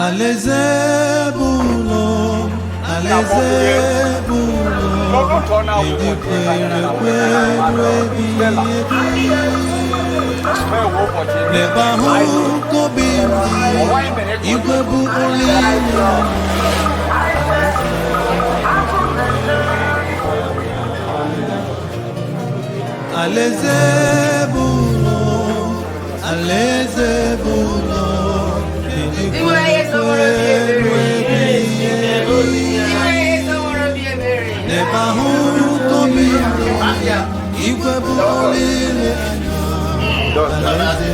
Alaeze bụ ụlọ, alaeze bụ ụlọ, ndị kwere ekwe ruo ebighị ebi. N'ebe ahụ ka obi m dị, igwe bụ olileanya. Alaeze bụ ụlọ, alaeze bụ ụlọ, ndị kwere ekwe ruo ebighị ebi. N'ebe ahụ ka obi m dị, igwe bụ olileanya. Alaeze.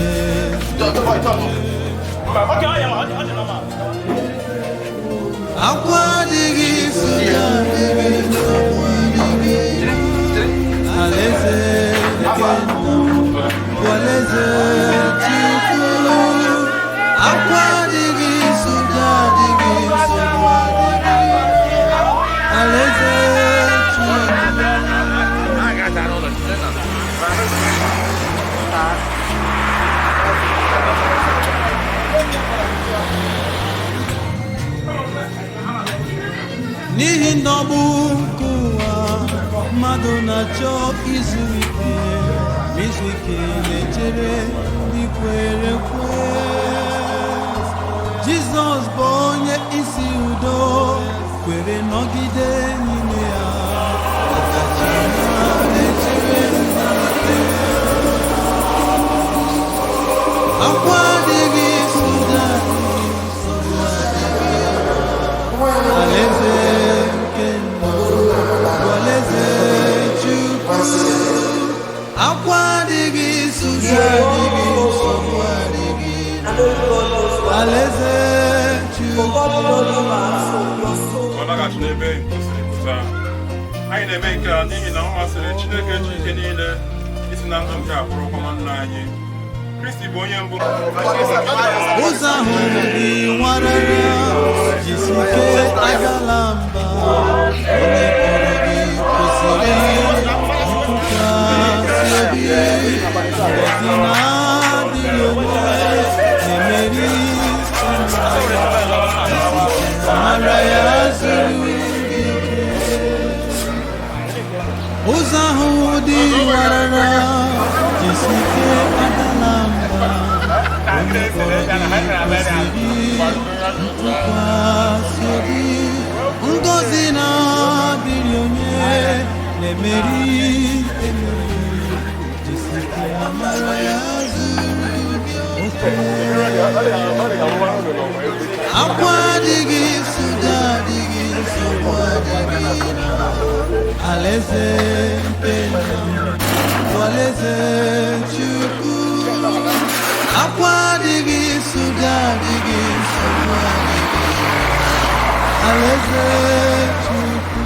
Akwa adịghị, nsogbu adịghị, nsogbu adịghị. Alaeze nke nna m bụ alaeze Chukwu. Akwa adịghị, nsogbu adịghị, nsogbu adịghị. Alaeze Chukwu. N'ihi ndọgbu nke ụwa, mmadụ na-achọ izu ike, ma izu ike na-echere ndị kwere ekwe. Jizọs bụ onye isi udo, kwere nọgide n'ime ya. Ọdachi ya na-echere ndị. Akwa adịghị, nsogbu adịghị, nsogbu adịghị. Alaeze nke nna bụ alaeze Chukwu. Akwa adịghị, nsogbu adịghị, nsogbu adịghị. Alaeze Chukwu. Ọ laghachi n'ebe o siri pụta. Anyị na-eme nke a n'ihi na ọ masịrị Chineke ji ike niile isi na ndụ nke a bụrụkwa nwanne anyị. Kristi bụ onye mbụ. Ụzọ ahụ dị warara, jisike, agala mba. Onye kpọrọ gị kwesịrị ntụkwasị obi. Ngọzi na-adịrị onye na-emeri. Jisike, amara ya zuru gị oke. Ụzọ ahụ dị warara, jisike, adala mba. Onye kpọrọ gị kwesịrị ntụkwasị obi. Ngọzi na-adịrị onye na-emeri emeri. Jisike, amara ya zuru gị oke. Akwa adịghị, nsogbu adịghị, nsogbu adịghị. Alaeze nke nna m bụ alaeze Chukwu. Akwa adịghị, nsogbu adịghị, nsogbu adịghị. Alaeze Chukwu.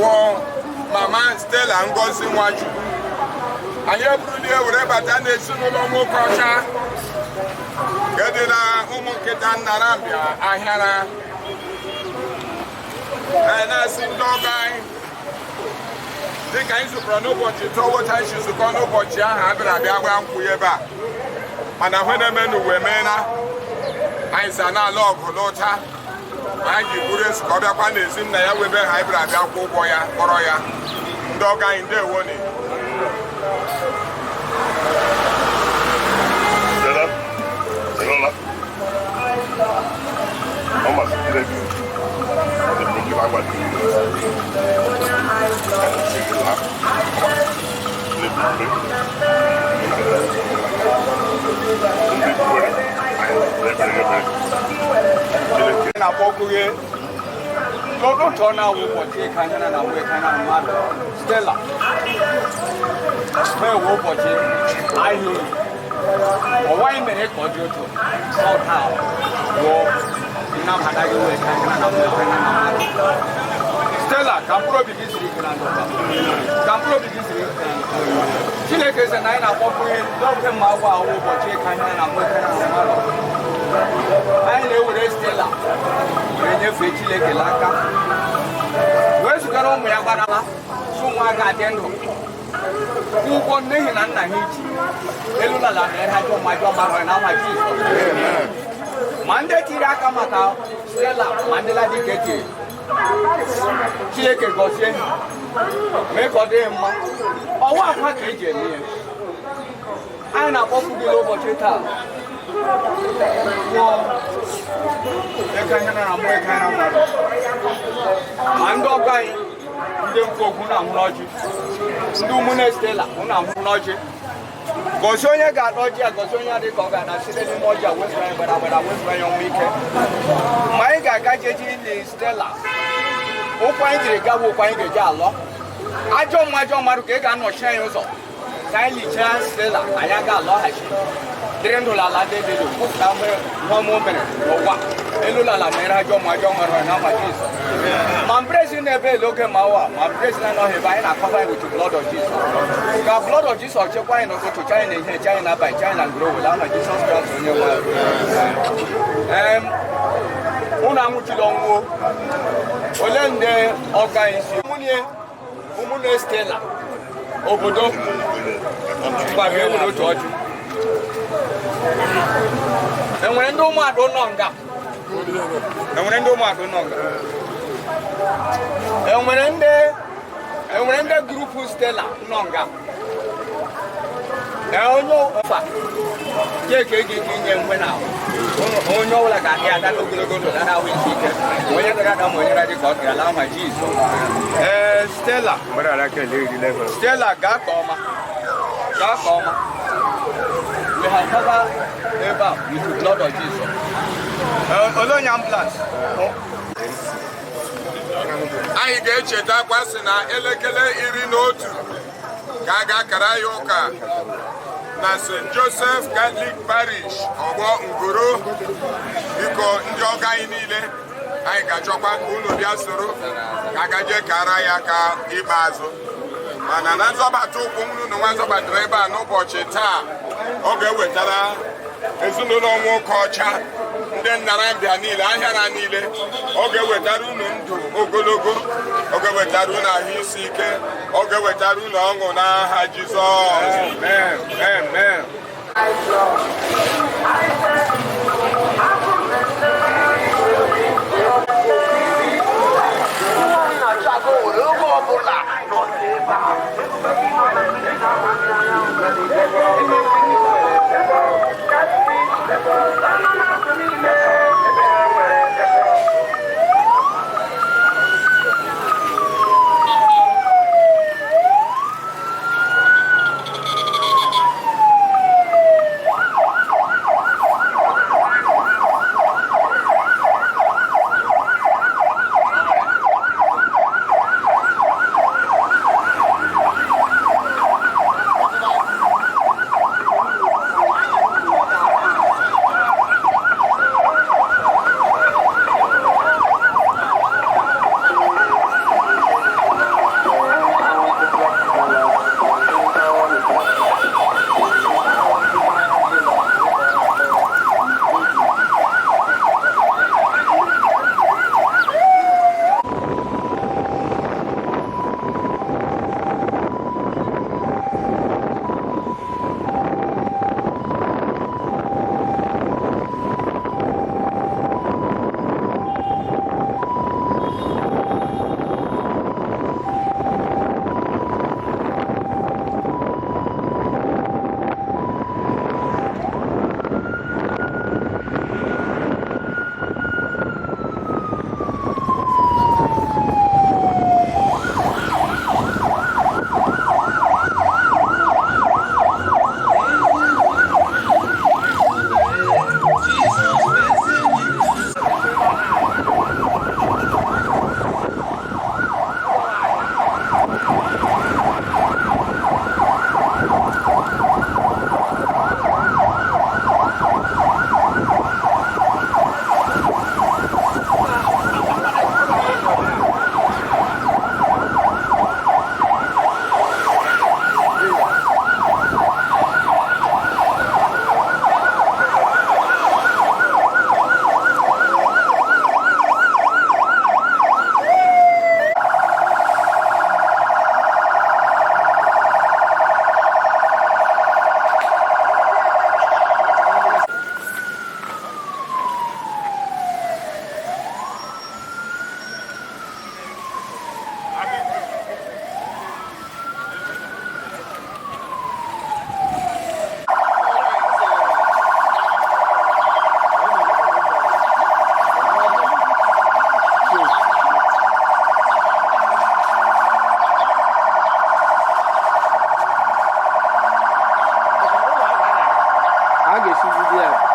Wụọ mama Stella Ngozi Nwachukwu. Anyị eburulie were bata n'ezinụlọ nwoke ọcha nke dị na ụmụ nkịta Nnarambịa Ahịara. Anyị na-asị ndị ọgọ anyị, dịka anyị zukọrọ n'ụbọchị tọwọta, anyị si zukọ n'ụbọchị ahụ a bịara bịa gba nkwụ ya ebe a, mana hụ na-eme n'uwe meela anyị sa n'ala ọgụ n'ụta ma anyị ji buru esi ka ọ bịakwa n'ezi nna ya webe ha anyị bịara bịa kwụ ụgwọ ya kpọrọ ya. Ndị ọgọ anyị, ndewoni. Stella, Stella, ọ masịrị Chineke, ọ dị mma agwa dị Chineke ndị kwere anyị na-ekpere ekpere Chineke. Na-akpọkwu gị n'ụtụtụ ọ na-awụ ụbọchị ịka anya na awụ ịka na mmadụ Stella na-ewe ụbọchị ahịa oyi ọwa anyị mere ka ọ dị otu ọ taa wụọ nnabata gị wee ka anya na awụ ịka anya na mmadụ Stella. Ka mkpụrụ obi gị siri ike na ndokwa, ka mkpụrụ obi gị siri ike na ndokwa. Chineke sị na anyị na-akpọkwu gị n'oge mma agwọ awụ ụbọchị ịka anya na awụ ịka na mmadụ. Anyị na-ewere Stella were nyefee Chineke n'aka, wee zugara ụmụ ya gbadala sị ụmụaka dị ndụ kwụ ụgwọ n'ihi na nna ha iji elu ala mere ajọ mmajọ mmadụ na aha Jizọs. Ma ndị tiri aka maka Stella, ma ndị ladị ka etiri, Chineke gọzie ha, mee ka ọ dịghị mma. Ọwa akwa ka eji eme ya. Anyị na-akpọkwu gị n'ụbọchị taa kwụọ eke ihe na amụ eke na mmadụ, ma ndị ọgọ anyị, ndị nkwu okwu na-ahụ n'ọjị, ndị ụmụnne Stella hụ na-ahụ n'ọjị. Gọzie onye ga-ada ọjị a, gọzie onye adị ka ọ ga-ada site n'ime ọjị a. Wezụrụ anyị gbara gbara, wezụrụ anyị ọnwụ ike. Mgbe anyị ga-aga jeji ili Stella, ụkwụ anyị jiri gawa, ụkwụ anyị ga-eji alọ. Ajọ mma, ajọ mmadụ ka ị ga-anọchi anyị ụzọ ka anyị lichaa Stella, anyị aga alọghachi dịrị ndụ n'ala dị dị kwupụta ihe ọma o mere n'ụwa. Elu ala mere ajọ ma ajọ mmadụ na ama Jizọs. Ma mbrezi na-ebe ele oge ma ụwa, ma mbrezi na-anọghị ebe anyị na-acover anyị with the blood of Jesus. Ka blood of Jesus chekwa anyị n'ụtụtụ, chanyị na ihe, chanyị n'abalị, chanyị na ngoro wele aha Jizọs Kraịst onye nwe anyị. Unu anwụchila ọnwụ. Ole ndị ọga anyị si ụmụnne, ụmụnne Stella obodo gbara ewere otu ọjị. Enwere ndị ụmụada nọ nga, enwere ndị ụmụada nọ nga, enwere ndị group Stella nọ nga. Ee, onye ọfa Chike gị inye nkwe na onye ọbụla ga-adị ada n'ogologo ndụ na ahụ isi ike, ma onye dara ada, ma onye dị ka ọ dịrị ala ama Jizọs. Ee, Stella, Stella, gaa ka ọma, gaa ka ọma. We have covered ebe a with the blood of Jesus. Ee, ole onye ambulance? Anyị ga-echetakwa sị na elekere 11 ka a ga-akara ya ụka na St. Joseph Catholic Parish, ọgbọ Ngoro. Biko, ndị ọgọ anyị niile, anyị ga-achọkwa ka unu bịa soro ka agaje kara ya ka ikpeazụ. Mana na nzọbata ụkwụ unu nwa nzọbatara ebe a n'ụbọchị taa, ọ ga-ewetara ezinụlọ nwoke ọcha, ndị Nnarambịa niile, ahịara niile, ọ ga-ewetara unu ndụ ogologo, ọ ga-ewetara unu ahụ isi ike, ọ ga-ewetara unu ọṅụ n'aha Jizọs. Amen, amen. Oge ọbụla nọ n'ebe a.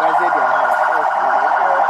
Gazie their house.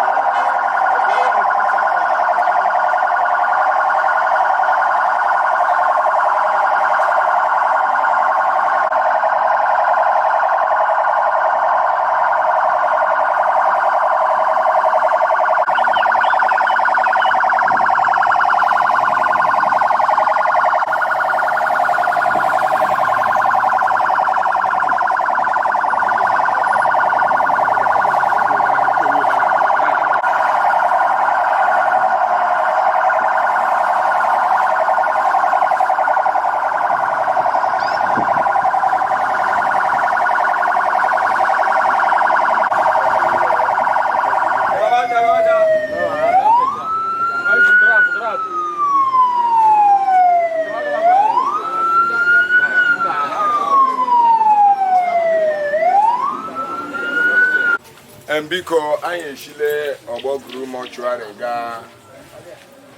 Biko, anyị eshile ọgbọguru mortuary gaa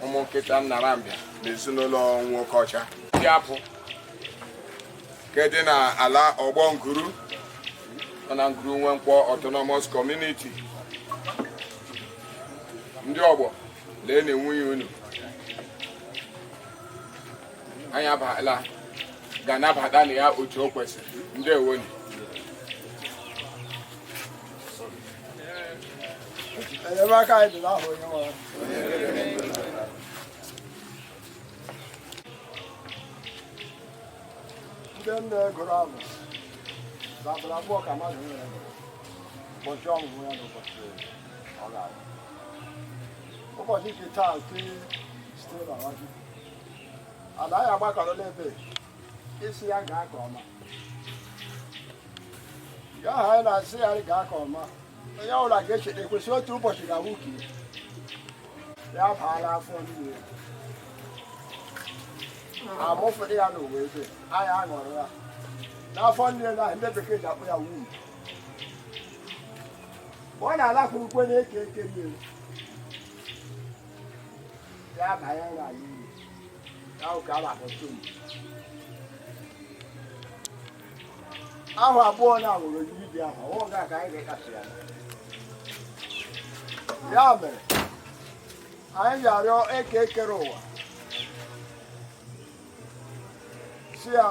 ụmụ nkịta nnarambịa na ezinụlọ nwoke ọcha ndị apụ nke dị na ala ọgbọ nguru nọ na Nguru Nwenkwọ Autonomous Community. Ndị ọgbọ, lee na nwunye unu anyị abala ga-anabata na ya otu o kwesịrị. Ndewonu. Enyemaka anyị dị n'aha onye nwe anyị. Ndị nne gụrụ abụ zabụrụ abụọ ka mmadụ nwere ụbọchị ọmụmụ ya na ụbọchị ọ ga-abụ. Ụbọchị nke taa nke Stella Nwachukwu. Ala anyị agbakọrọla ebe isi ya gaa ka ọma. Ya aha anyị na-asị ya gaa ka ọma. Onye ọbụla ga-echeta ekwesị otu ụbọchị ga-awụ ka ya baala afọ niile. Amụfụrụ ya n'ụwa ebe anyị aṅụrụ ya. N'afọ niile na ndị bekee ji akpọ ya womb. Ọ na-alakwurukwe na-eke eke mmiri. Ya banye n'ala ili. Ya ka a na-akpọ tomb. Ahụ abụọ na nwere oyiyi dị ahụ, ọ ga ka anyị ga-ekasị ya. Ya mere, anyị ga-arịọ eke ekere ụwa si ya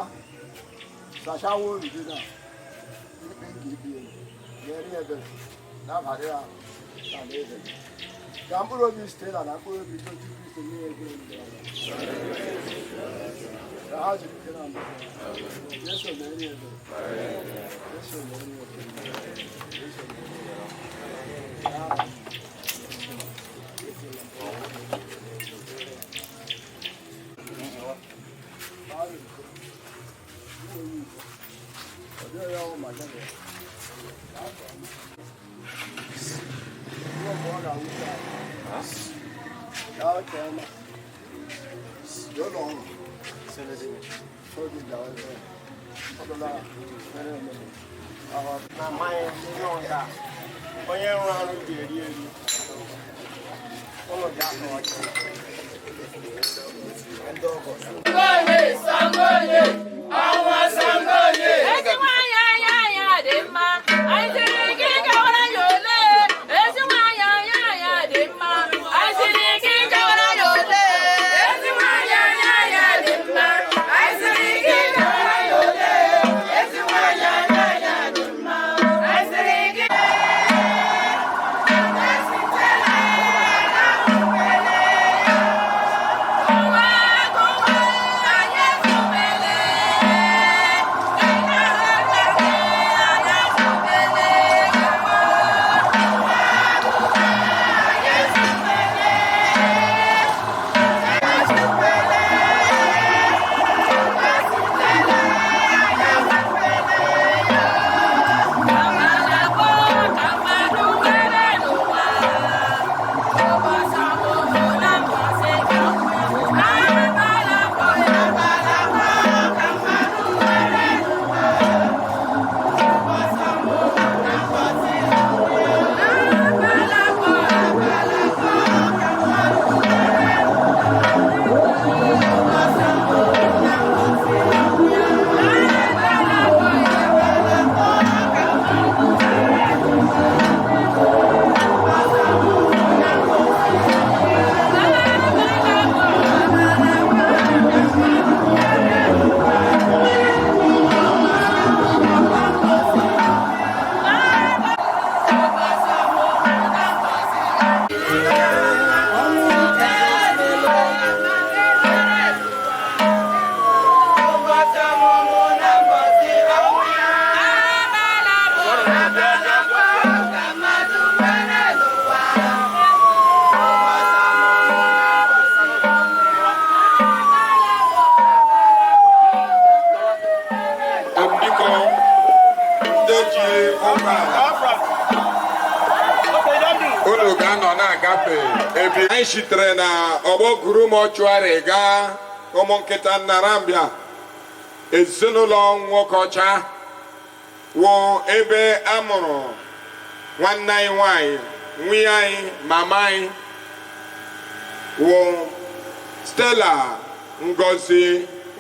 sachawa obi gị na ikpe nke ikpe elu ga-eri ebere n'abalị ya na alaeze gị. Ka mkpụrụ obi Stella na mkpụrụ obi ndị otu Kristi niile dị ndụ ọma. Ka ha zuru ike na ndụ. Jesu mere ebere. Jesu mere ebere. Jesu mere ebere. Amen. Na mmanya nọ nga onye rụrụ ọrụ ga-eri eri ụlọ bịa ka ọchị. Ezi nwanyị anya anya dị mma, anyị siri gị gawara ya ole. Ezi nwanyị anya anya dị mma, anyị siri gị gawara ya ole. Ezi nwanyị anya anya dị mma, anyị siri gị gawara ya ole. Ezi nwanyị anya anya dị mma, anyị siri gị. Anyị ezumele. Agape ebi. Anyị sitere na ọgbọ guru mortuary gaa ụmụ nkịta Nnarambịa, ezinụlọ nwoke ọcha wụ ebe a mụrụ nwanne anyị nwanyị, nwunye anyị, mama anyị wụ Stella Ngozi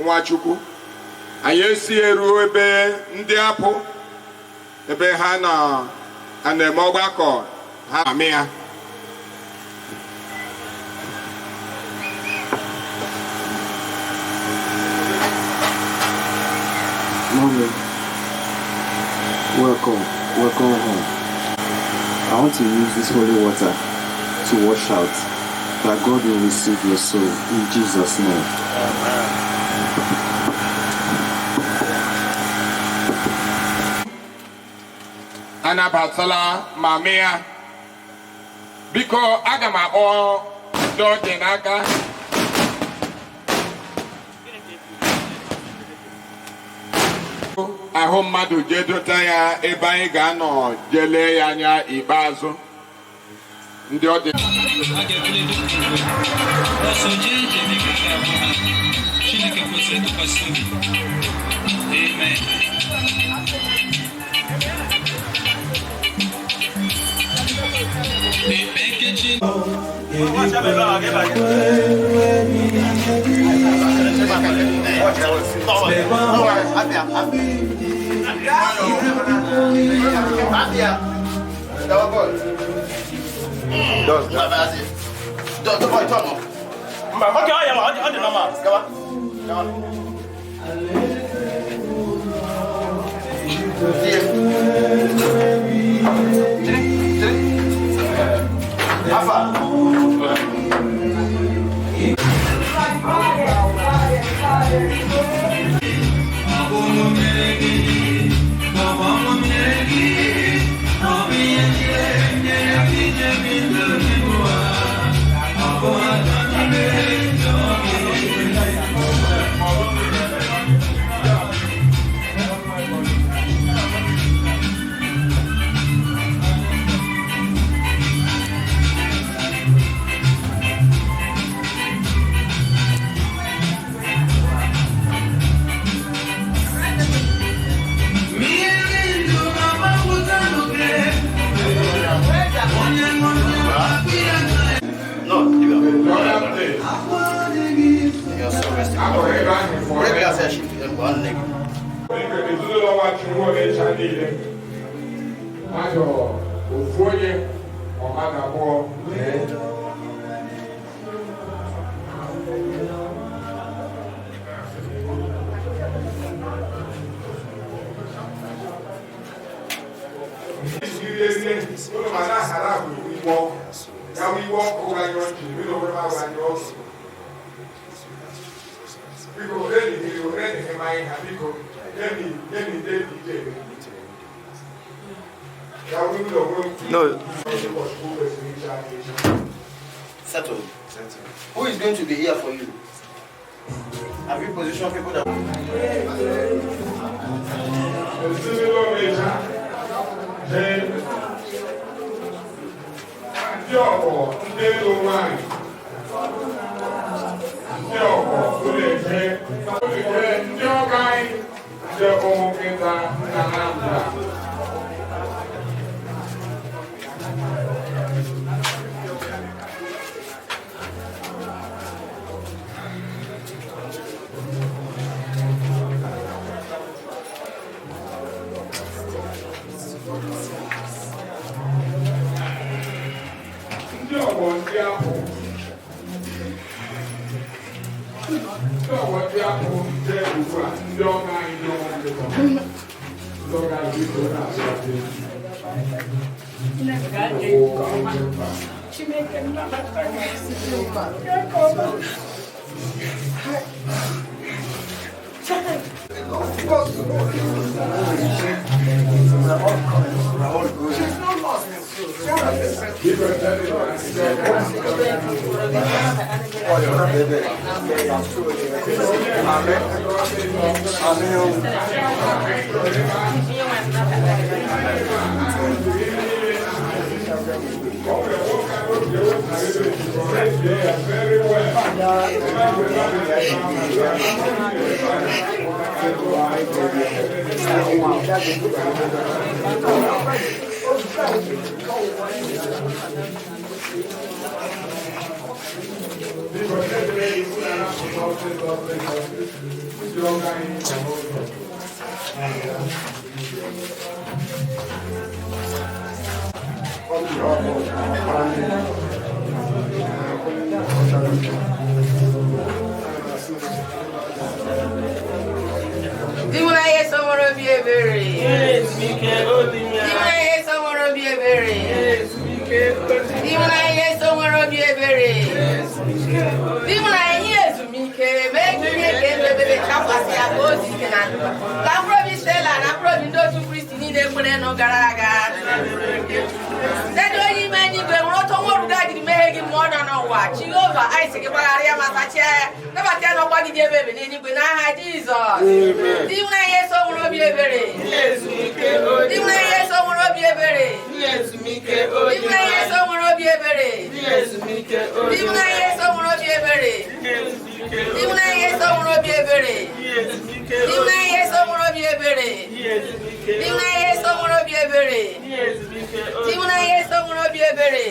Nwachukwu. Anyị esi eruo ebe ndị apụ ebe ha nọ a na-eme ọgbakọ ha amị ya. Mommy, welcome, welcome home. I want to use this holy water to wash out, that God will receive your soul in Jesus' name. Anabatala mami ya. Biko, aga m akpọ ndị ọ dị n'aka. Ahụ mmadụ jee dota ya ebe anyị ga-anọ jee lee ya anya ikpeazụ. Ndị ọ dị A ga-ebuli ọsọ jee ije dịka nke abụọ ha. Chineke kwesịrị ntụkwasị obi. Amen. Ekpe nkechi. Okay, ọ ya ma ọ dị normal. Gawa. Gawa. Afa. No, leave it. You're so resting. Regular say shift one leg. Ezinụlọ Nwachukwu ọdịcha niile, mmadụ ofu onye ọ mmadụ abụọ lee. Ụlọ ma na-ahara bụ iwe ọkụ ya bụ iwe ọkụ gbanyụọ ntị mmiri onwe m agbanyụọ ọkụ. Biko, enyi enyi mmanya ha, biko, enyi enyi enyi ije ya bụ ụlọ onwe m. No. Ụkọchukwu kwesịrị iche aka echi. Settle. Who is going to be here for you? Have you positioned people that? Ezinụlọ mecha jee, ndị ọgbọ, ndị elu nwanyị, ndị ọgbọ ụlọ eje ndị ọga anyị, ndị ụmụ nkịta nna na nna. Ndị ọgbọ ndị apụ, ndị ọgbọ ndị apụ jee ugbu a, ndị ọga anyị, ndị ụmụ nkịta, ndị ọga anyị, biko, na-asụ asị. Chineke nnabata gị. Ya ka ọma. She's not lost. She has a Di mụ na ihe so nwere obi ebere. Di mụ na ihe so nwere obi ebere. Di mụ na ihe so nwere obi ebere. Di mụ na ihe ezumike mee ka ihe ka ebe ebere chakwasị ya ka o zuo ike na ndụ. Ka mkpụrụ obi Stella na mkpụrụ obi ndị otu Kristi niile kwere nụ gara aga. Ndị onye ime eluigwe nwere otu nwa oruga jiri meghe gị mgbe ọ nọ n'ụwa. Jehova anyị sị gị gbaghara ya ma sachie ya, nabata ya n'ọkwa gị dị ebe ebe n'eluigwe n'aha Jizọs. Di mụ na ihe so nwere obi ebere. Di mụ na ihe so nwere obi ebere. Di mụ na ihe so nwere obi ebere. Di mụ na ihe so nwere obi ebere. Di mụ na ihe so nwere obi ebere. Di mụ na ihe so nwere obi ebere. Di mụ na ihe so nwere obi ebere. Di mụ na ihe so nwere obi ebere.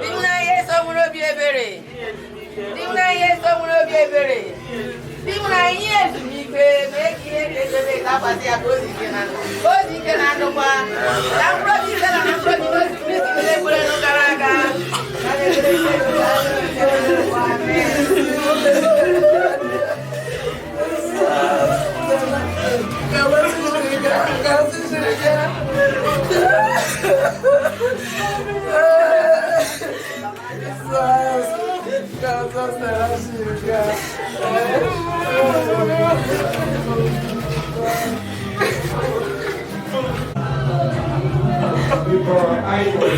Di mụ na ihe so nwere obi ebere. Di mụ na ihe so nwere obi ebere. Di mụ na ihe ezumike mee ka ihe ga-edebe dakwasị ya ka o zuo ike na ndụ. Ka o zuo ike na ndụkwa. Na mkpụrụ obi Stella na mkpụrụ obi ndị otu Kristi niile kwere nụ gara aga. Na na-ekpere Chineke. Amen.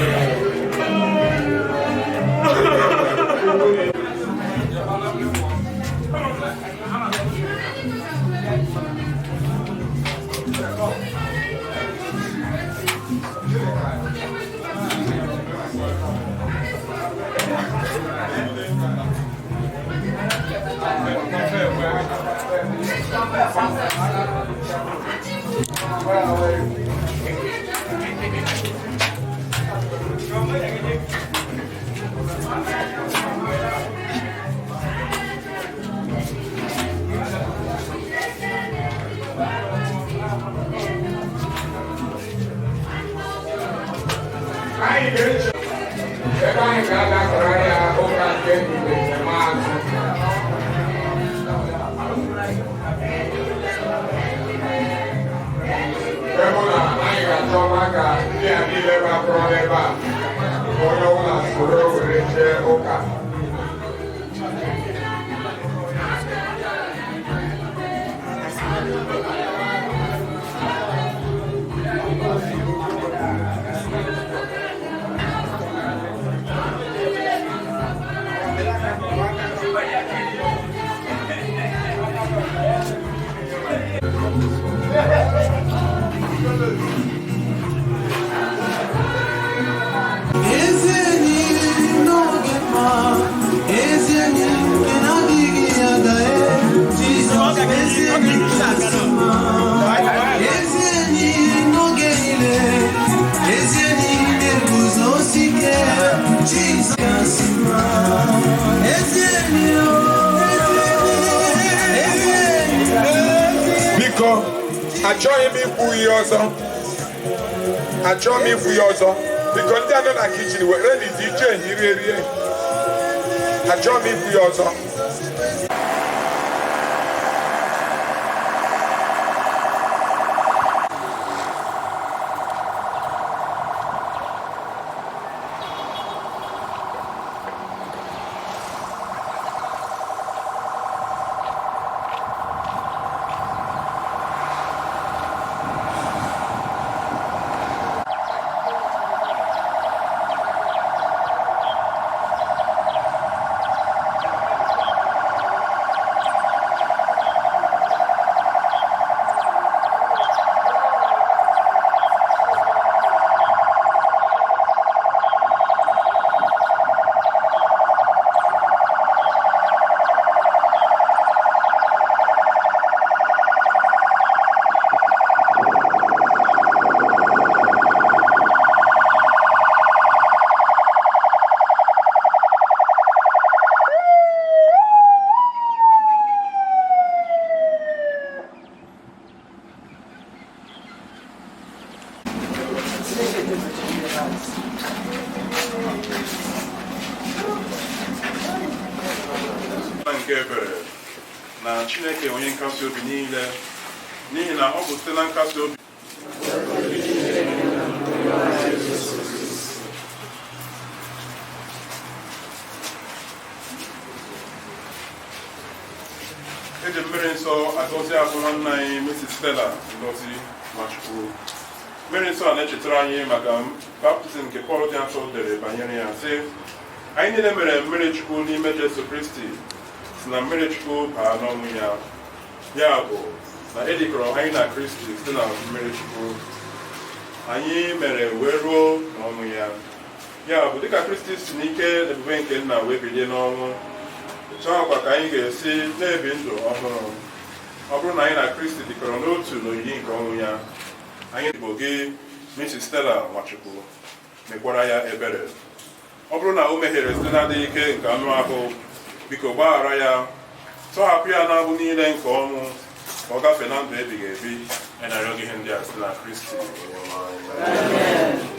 Anyị ga-eche ebe anyị ga-adakọrọ ya ụka nke mgbe maazị. Ebe na anyị ga-achọkwa ka ndị a niile gbapụrụ n'ebe a, onye ọbụla soro were jee ụka. Ezi enyi n'oge mma, ezi enyi nke na-adịghị agaghị, Jizọs bụ ezi enyi kasị mma. Ezi enyi n'oge niile, ezi enyi na-eguzosi ike, Jizọs kasị mma. Ezi enyi o, ezi enyi, ezi enyi. Biko, achọghị m ikwu ihe ọzọ. Achọghị m ikwu ihe ọzọ. Biko, ndị a nọ na kitchen, were n'izi ije rie rie. Achọghị m ikwu ihe ọzọ. Chineke onye nkasi obi niile, n'ihi na ọ bụ site na nkasi obi eji mmiri nsọ agọzi ahụ nwanne anyị Mrs. Stella Ngozi Nwachukwu. Mmiri nsọ a na-echetara anyị maka baptizim nke Pọl dị nsọ dere banyere ya, sị: anyị niile mere mmiri Chukwu n'ime Jesu Kristi si na mmiri Chukwu baa n'ọnwụ ya. Ya bụ na edikọrọ anyị na Kristi site na mmiri Chukwu anyị mere wee ruo n'ọnwụ ya. Ya bụ, dịka Kristi si n'ike na ebube nke nna wee bilie n'ọnwụ, otu ahụkwa ka anyị ga-esi na-ebi ndụ ọhụrụ. Ọ bụrụ na anyị na Kristi dịkọrọ n'otu n'oyiyi nke ọnwụ ya, anyị bụ gị, Mrs. Stella Nwachukwu, mekwara ya ebere. Ọ bụrụ na o mehiere site n'adịghị ike nke anụ ahụ, biko gbaghara ya, tọhapụ ya n'agbụ niile nke ọnwụ, ka ọ gafee na ndụ ebighị ebi. Anyị na-arịọ gị ihe ndị a site na Kristi onye nwe anyị.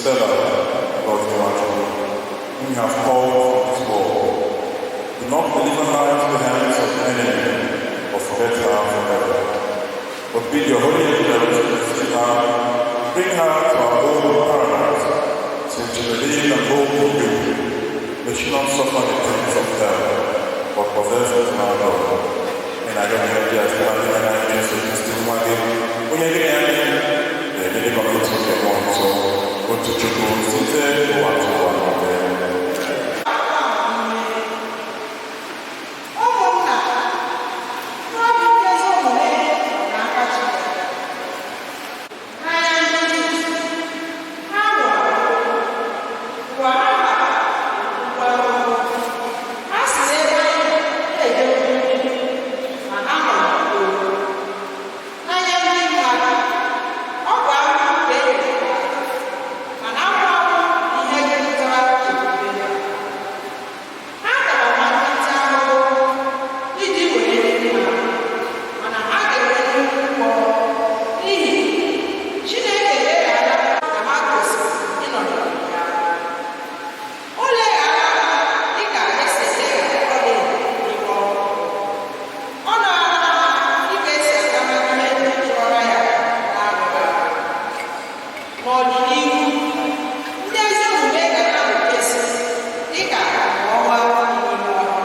Stella Ngozi Nwachukwu, whom you have called from this world. Do not deliver her into the hands of the enemy, or forget her forever. But with your holy angels receive her, bring her to our own paradise, since she believed and hoped in you. May she not suffer the pains of hell, but possess eternal life. And I don't have the Jesu Kristi nwa gị, onye gị na ya na-emedekọ n'otu nke mmụọ nsọ, otu Chukwu site ụwa tụwa niile. Ụmụnna, n'obi ndị ezi omume nọ n'aka Chineke. N'anya ndị Juu, ha nwụrụ anwụ. Ụwa ha gbara nnukwu ahụhụ. Ha si n'ebe anyị nọ na-eje mmiri, ma ha nọ n'okpuru. N'anya ndị mmadụ, ọ bụ ahụhụ ka e nyere ha, mana anwụ anwụ bụ ihe jupụtara ebube ha. Ha tara nwantịntị ahụhụ iji were dị mma, mana ha ga-enwe nnukwu ụgwọ n'ihi Chineke eleghara na ha kwesịrị ịnọnyere ya. O leghara ha dịka esi eleghara ọlaedo n'ime ọkụ. Ọ nara ha dịka esi anara ihe chọrọ ya na-arụghị arụ. N'ọdịnihu, ndị ezi omume ga na-amụkesị dịka ọnwa dị n'ime ọhịa.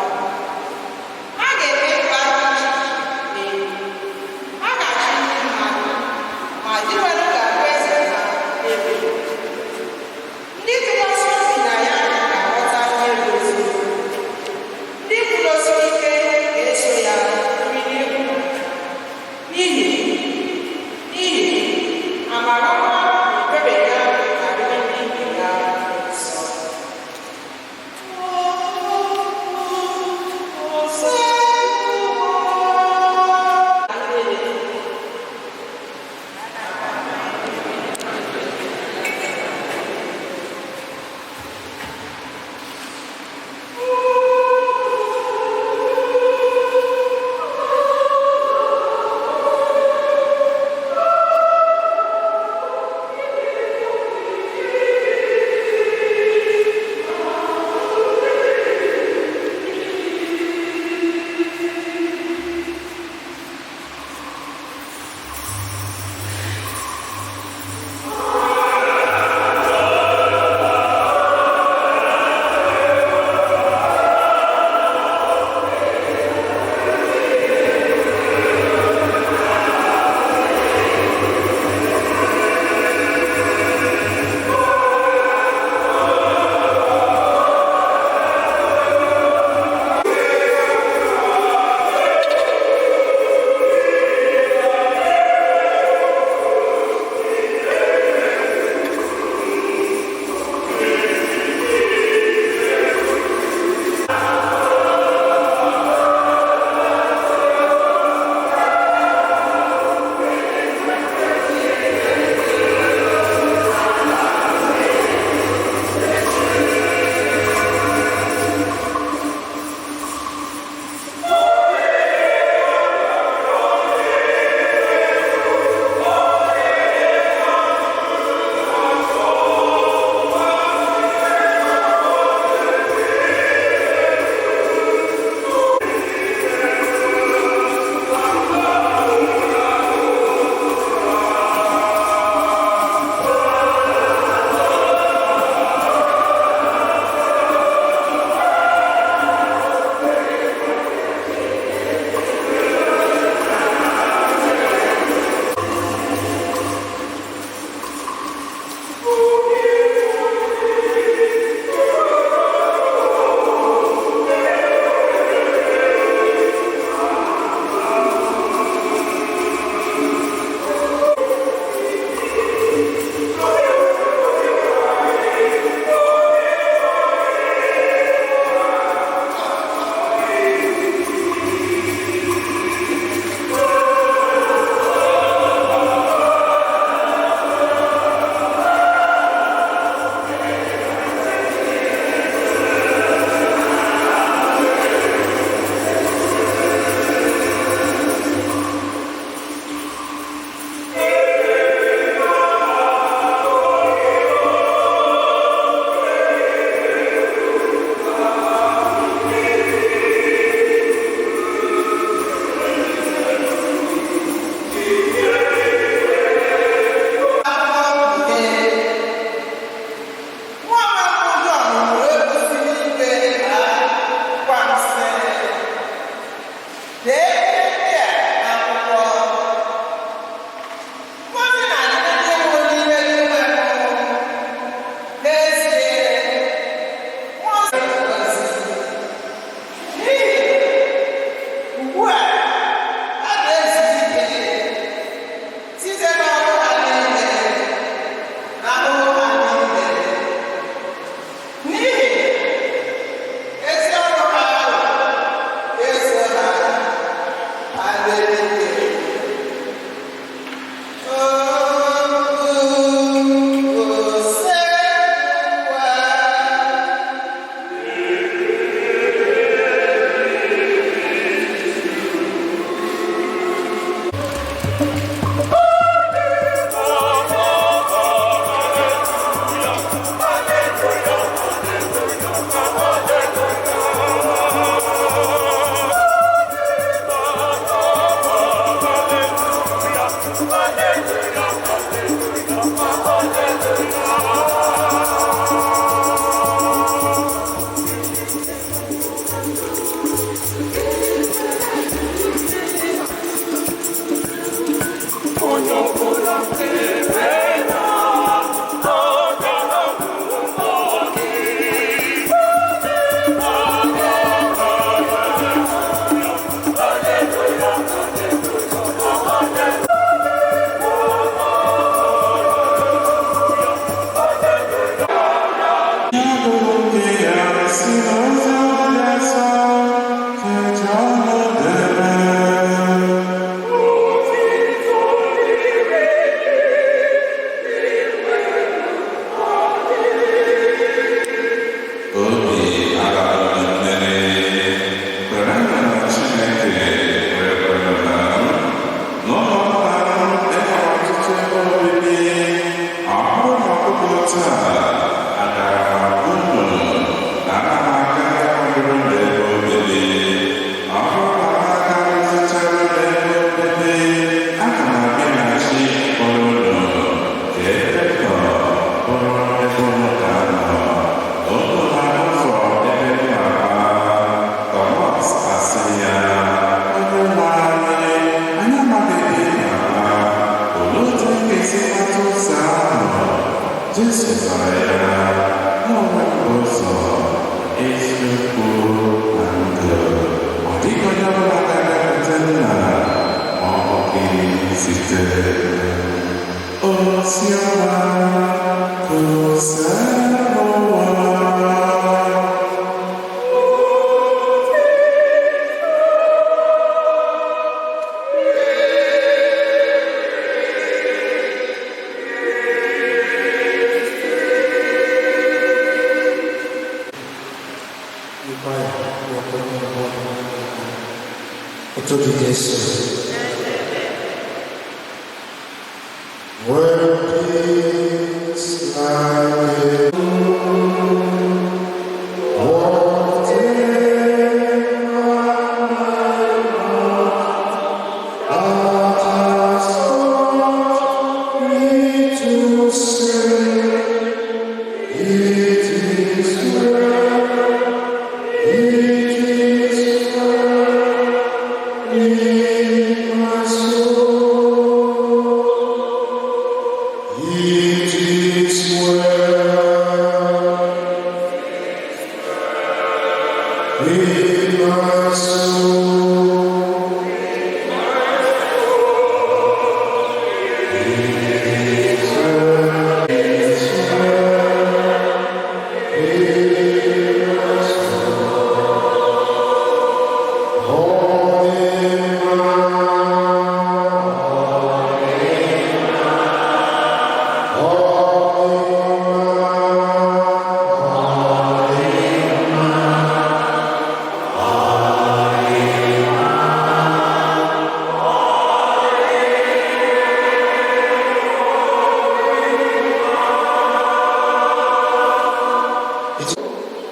Ha ga-eme mba dị iche iche n'elu. Ha ga-achị ndị mmadụ, ma Dinwenụ ga-abụ eze ha n'ebe. Ndị tụkwasịrị obi na ya ga-aghọta ihe bụ eziokwu. Ndị kwudosiri ike ga-eso ya biri n'ịhụnanya. N'ihi amara ọma na ebere ya.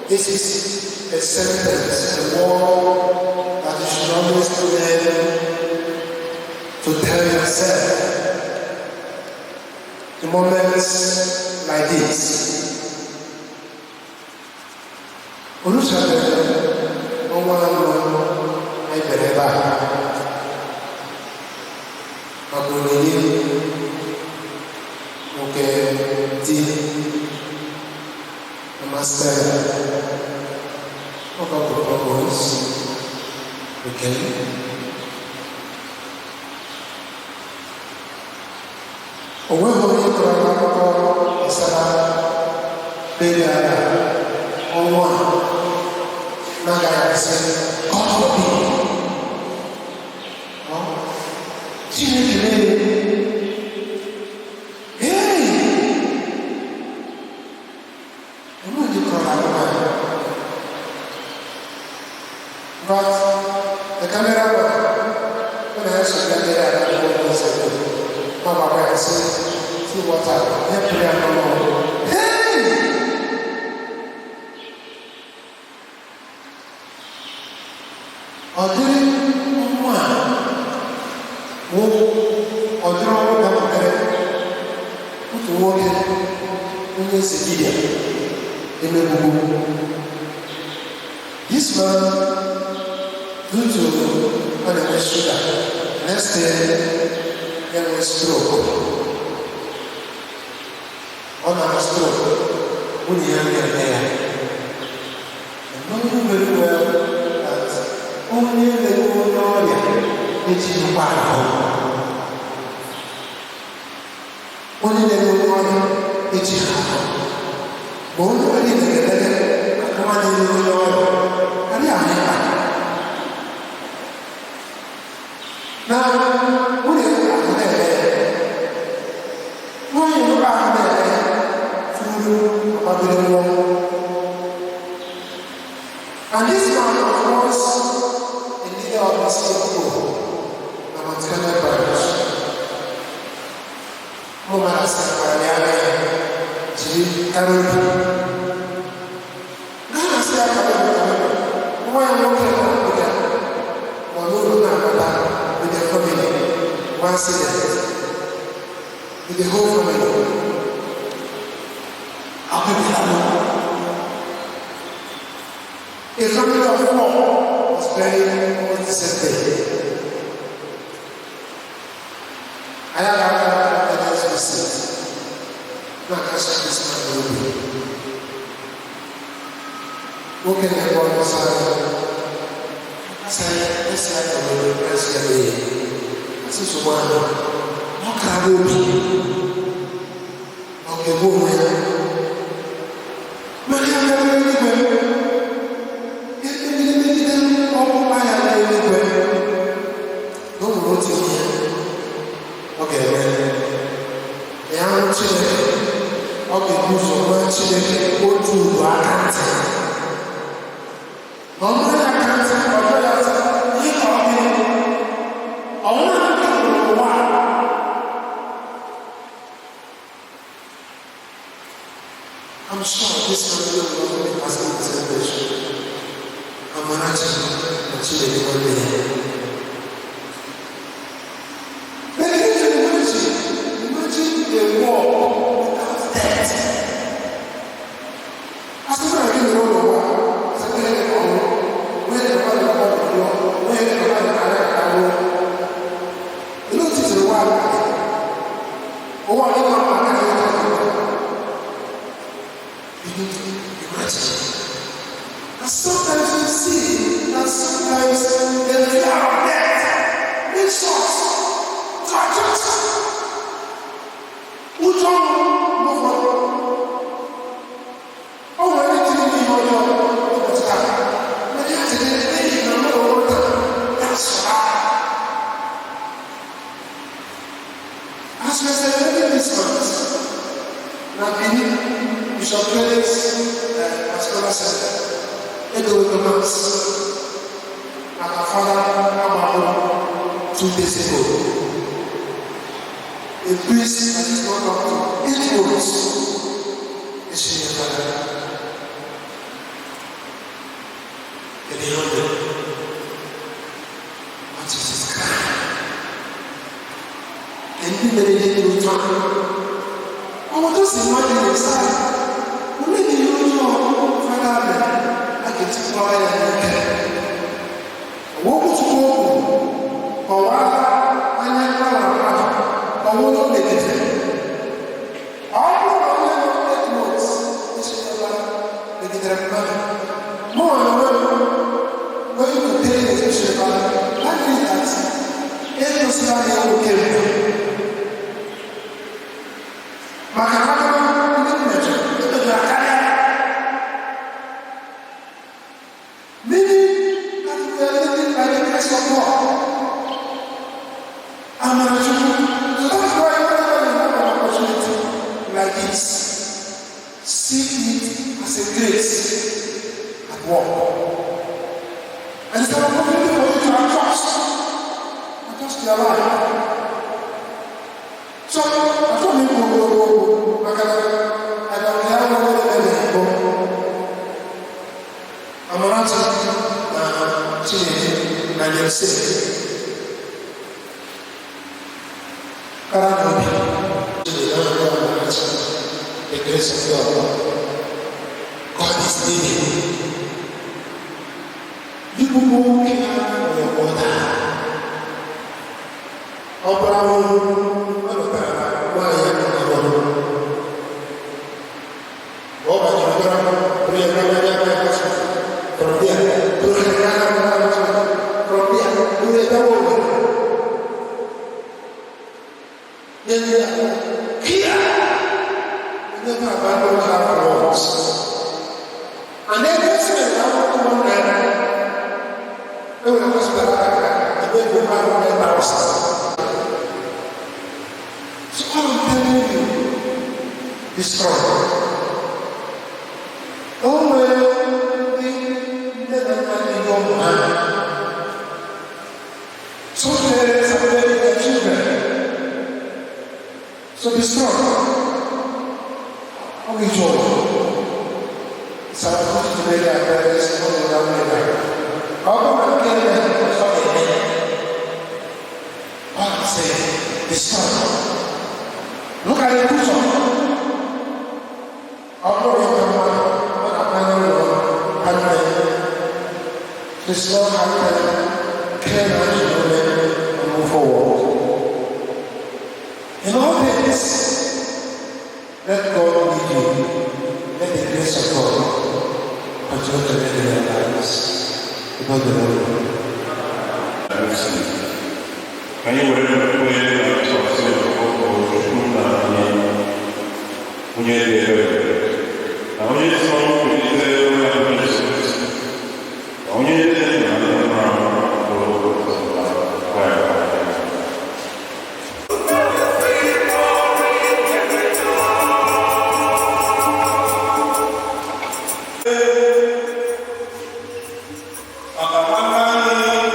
This is a sentence, a word that you should always learn to tell yourself. In moments like this, Olusegun ọnwa anọ anyị bịara ebe a maka onyinye nke di Mama Stella. Ọ propose, okay. O nweghị onye kọrọ akụkọ gbasara burial ọnwa a na-agaghị asị God forbid. Ọ, Chineke mere. Hey! Onwe onye kọrọ akụkọ a. But the cameraman, when I asked him, I don't know what he said. Mama, I say, see what happened. Hey, prayer no more. Hey! Onye eze dibịa emegbugbu. This man, due to ọ na-enwe sugar, next day ya nwee stroke. Ọ na stroke, nwunye ya na-eme ya. And knowing very well that onye na-enwe onye ọrịa ejighịkwa ahụ. Onye na-enwe onye ọrịa ejighị ahụ. Ma onye ọrịa na-edebe aka nwanne ya onye ọrịa, adịghị ahụ ịkpa. Na nwunye ya ahụ na-eme ya. Nwanyị nwoke ahụ na-eme ya furu ọkpabiri nwụọ. And this man was once a leader of the state school, na Mount Carmel Parish. Ụmụ mmadụ sị kwara ya anya ya jiri kara obi. Gaa sị ya ka ọ bụ nwa ya nwoke na ọbụla nọ n'ụlọ na-akpata with the family, one accident, with the whole family. Akwụkwọ. A family of four was buried on the same day. I have a next visit. Now, catch this man n'obi. Nwoke na-ebe ọnụ sara asị esi ya ka nwere esi ya mee asị nsogbu ahụ na ọ kara obi na ọ ga-egbu onwe ya mana ya bịara eluigwe ekpegide megide ọkpụkpa ya n'eluigwe na o nwere otu ihe ọ ga-eme ya hụ Chineke, ọ ga-ebu ụzọ gwa Chineke otu ugbo aka ntị na ọ bụrụ ya aka ntị ọ bụrụ ya sị ihe ka ọ dị ọnwụ nke ụwa. I'm sure this family will not be asking the same question. Amarachi na Chineke nwanne ya. But you can imagine a world without death. Asị na gị nọrọ n'ụwa, asị na ihe ọnwụ, onye na-ekwe na ọgbọ n'ụwa, onye na-ekwe na ara ahụ. Olee otu siri ụwa a dị? Ụwa ọ dịghị mma aka ihe ọjọọ. Begin to imagine. And sometimes you see that sometimes the fear of death makes us to adjust. Ụjọ mgbe ụfọdụ o nwere ike ime ihe ọjọọ ụbọchị taa, mana ya chere n'ihi na mmadụ nwụrụ taa, ya sụra. As we are celebrating this month, na Benin, Bishop Felix Pastoral Center, edowego mass maka Fada Agbapụrụ 2 days ago. A priest that is not up to 8 months echiri fada. Kedu ihe o mere? What is his crime? Ndị mere ihe dị otu ahụ? Ọ bụ just imagine yourself. Olee ihe ọjọọ fada mere a ga-eji kpọrọ ya n'ike? Okwuchukwu okwu kọwaa anya mmadụ mmadụ ọnwụ onye o megidere. Ọ bụrụ na onye nọ 8 months echirila megidere mmadụ, mụ na onwe m going to pay the echirila, that means that egosila ya nwoke mbụ maka na aka ndị mmejọ emejọrọ karịa. Meaning that we are living by the grace of God. Amarachukwu. So that's why whenever you have an opportunity like this, see it as a grace at work. And it's an opportunity for you to adjust your life. So, achọghị m ikwu ogologo okwu maka na aga ya nwere ebe na-ekpo Amarachi na Chineke na Nyose kara n'obi Chineke na Amarachi ekele. grace of God. God is leading. You people care for your mother. Ọ bụrụ ọ lụtara nwaanyị ya nọ n'ọrụ. Ọ banyere gara bụrụ ya gara ya gara hospital. From there, bụrụ ya gara gara hospital. From there, bụrụ ya gawa Owerri. Then here, we never abandon her for once. And then this man, I want to one naira. Enwere hospital aka ebe ego 500,000. So all I'm telling you, be strong. O nwere ndị nne na nna na-enye ụmụ ha. Some parents are burying their children. So be strong. Ọ bụ ije ụwa. It's our duty to bury our parents n'oge na nwunye ha. Ọ bụrụ na nke eme ọzọ ga-eme. All I'm saying, be strong. Look at the picture. Ọ bụrụ na mmadụ ọ na-akpanye ụlọ nwanne the strong hearted care and and move forward. In all things, let God lead you. Let the grace of God continue to lead in your lives. God the Lord. Ka anyị were onye na-atụkwasị obi Chukwu nna anyị, onye dị ebere, na onye si n'ọnwụ kulite onye ahụ Jesu Kristi, na onye dị ndụ na ndị nwụrụ anwụ bụrụ ụzọ anyị. Maka nwanne anyị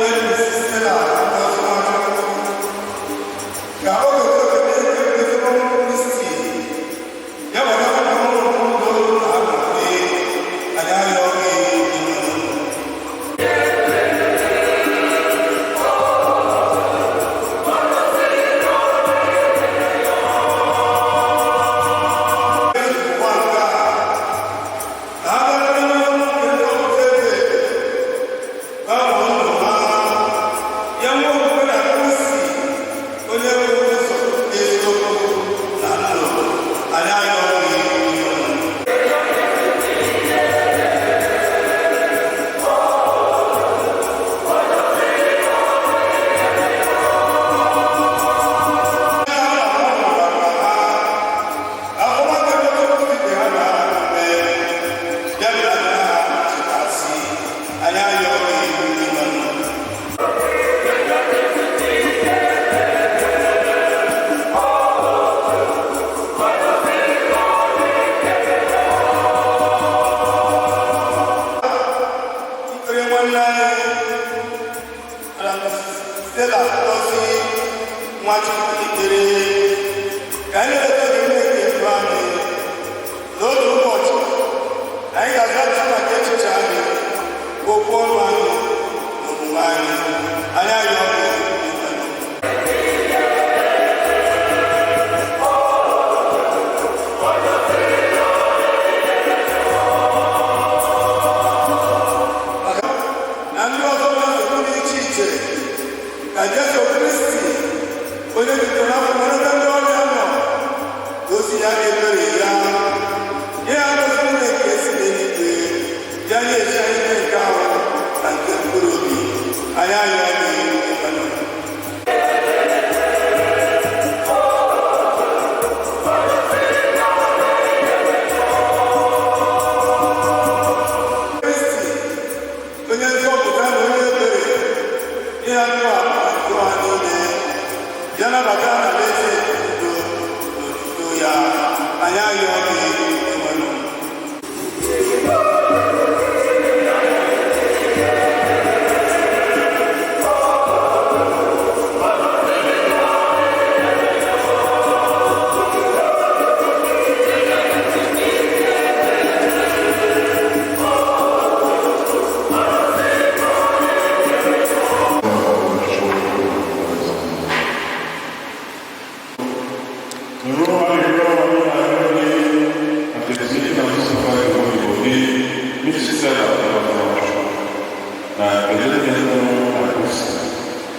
enyi Stella Ngozi Nwachukwu ka o were oge Kristi ya were ọnwụ ndụ na aṅụrị.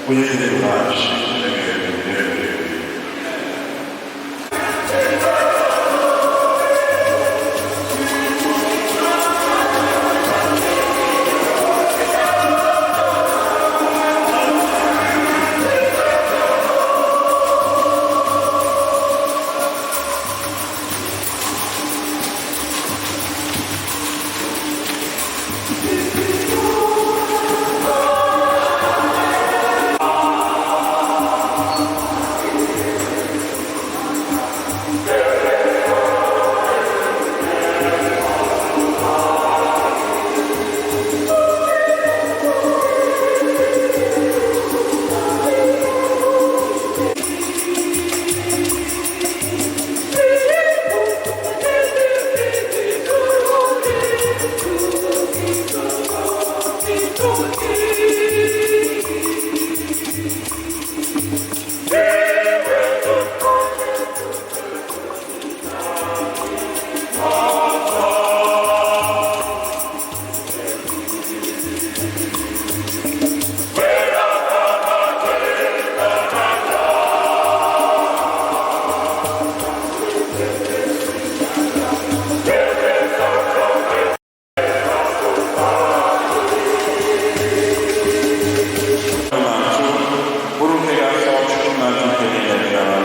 Onye dị ndụ na-achị ebighị ebi na ebighị ebi. Na-achụ bụrụ nke ga-asọ Chukwu na ndụ nke niile bịara.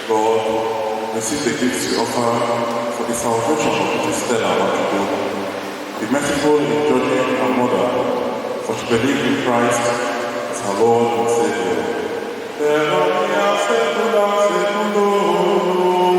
Lord, receive the gifts we offer for the salvation of Mrs. Stella Nwachukwu. Be merciful in judging her mother, for she believed in Christ as her Lord and Savior. Per omnia saecula saeculorum.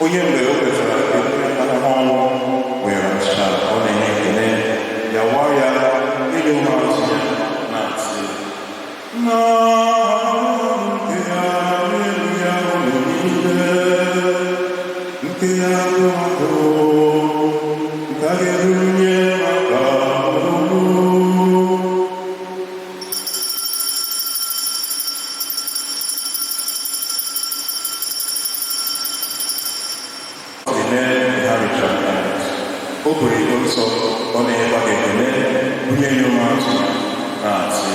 Onye mgbe o kwetara ahụhụ ọnwụ were achịcha ọ na-enye ekele ya waa ya nye ụmụazụ ya na-asị "Nke ya n'elu ya unu niile, nke ya bụ ahụ nke a ga-ebunye maka unu." Eme mgbe ha richara anyasị, o buru iko nsọ ọ na-enyekwa gị ekele bunye ya ụmụazụ ya na-asị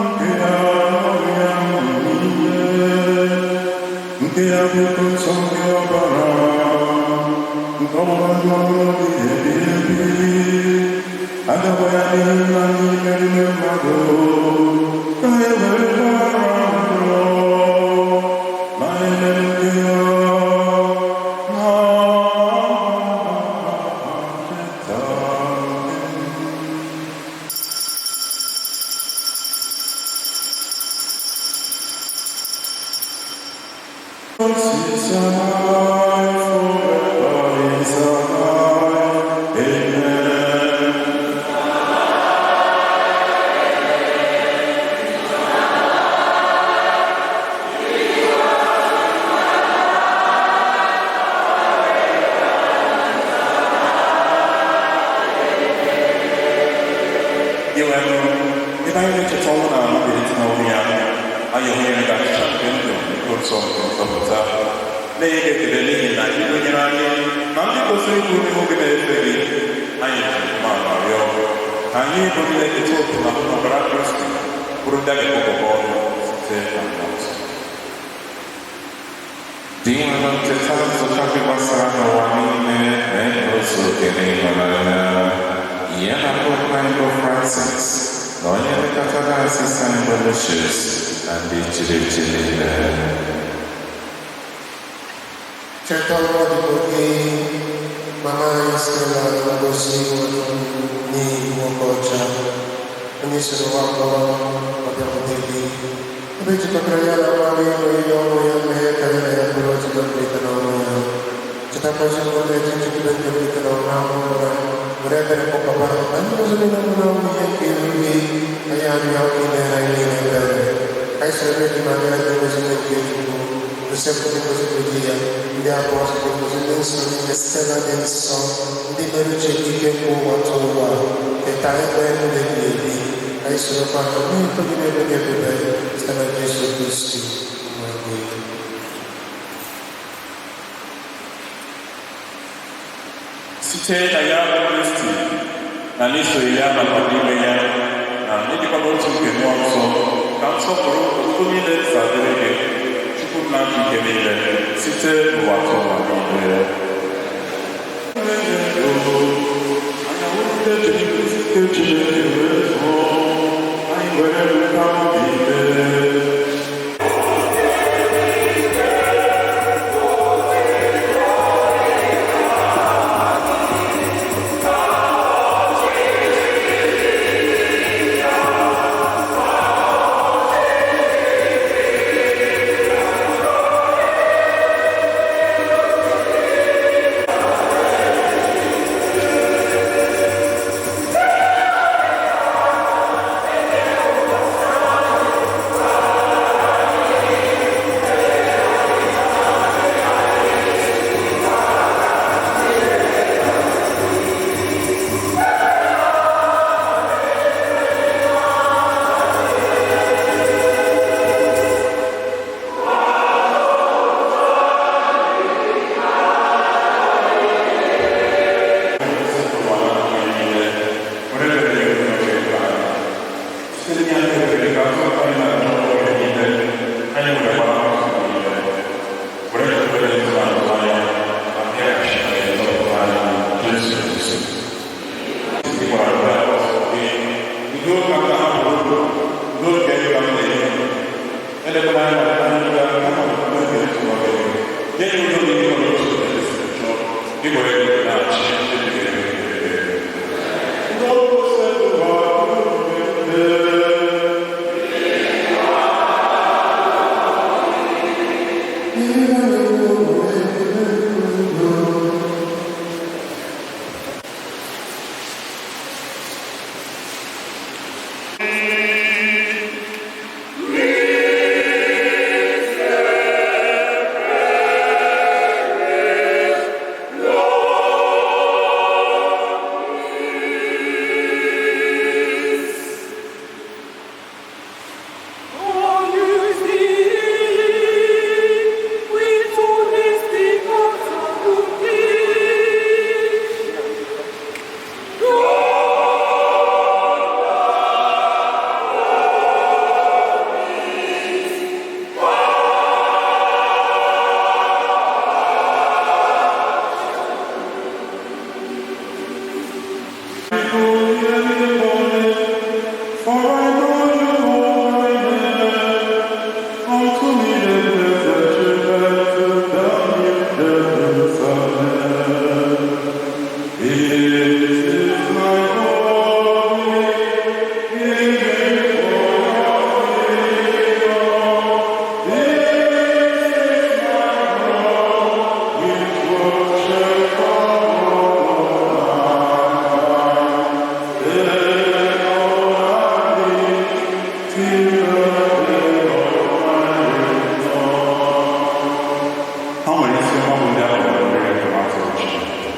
"Nke ya ya unu niile, nke ya bụ iko nsọ nke ọbara nke ọgbụgba ndụ ọhụrụ dị ebi ebi agakwa ya n'ihi na n'ime n'ime mmadụ ka e were gbaghara njọ ma eme nke ya na ncheta." Christ is alive, forever is alive. Amen. Iwenụ, ebe anyị na-echeta ọnwụ na mbilite n'ọnwụ ya, anyị onwe ya ga-achịcha nke ndụ nke nsọ nke nzọpụta na-enye gị ekele n'ihi na ị gụnyere anyị na ndị kwesịrị ịbụ n'ihu gị na-efe gị. Anyị ji umeala rịọ ka anyị bụ ndị na-eketa oke na ọbara Kristi bụrụ ndị a ga-ekpokọba ọnụ site na mmụọ nsọ. Dị na ncheta nzukọ gị gbasara n'ụwa niile mee ka o zuo oke n'ịhụnanya ya na Pope anyị bụ Francis na onye nlekọta diocese anyị bụ Lucius na ndị chiri echi niile. Cheta nwa odibo gị, mama anyị Stella Ngozi Nwachukwu n'ihi nwoke ọcha, onye soro nwa mkpọrọ ọbịakwute gị. Ebe jikọtara ya na nwa gị n'oriri ọnwụ ya, mee ka ya na ya bụrụ otu na mbilite n'ọnwụ ya. Chetakwa ezinụlọ na-eji nchekwube nke mbilite n'ọnwụ ahụ ụra, were ebere kpọkọba na ndị ọzọ niile nwụrụ anwụ ihe nke iru gị, anyị arịọ gị mere anyị niile ebere. Ka anyị soro eji Maria dị ngozi nke Chukwu, Josef dị ngozi bụ di ya, ndị apọstụl ngozi, ndị nsọ niile, Stella dị nsọ, ndị mere uche gị ike nke ụwa tụ ụwa, keta ebe ndụ ebighị ebi. Ka anyị sorokwa ha na-eto gị n'ebe gị ebube site na Jesu Kristi nwa gị. Site na ya bụ Kristi na n'isoghị ya nakwa n'ime ya na n'ịdịkwa n'otu nke mmụọ nsọ ka nsọpụrụ otuto niile zadịrị gị, Chukwu nna ji ike niile, site n'ụwa tụ ụwa niile. Chineke wee zụọ anyị were nweta obi ike. Meditate upon it, for I know you all by name. Unto me the blessed down in Jerusalem. It is my glory, even Ha nwere isi ọma bụ ndị a kpọrọ mmiri tomato Chineke.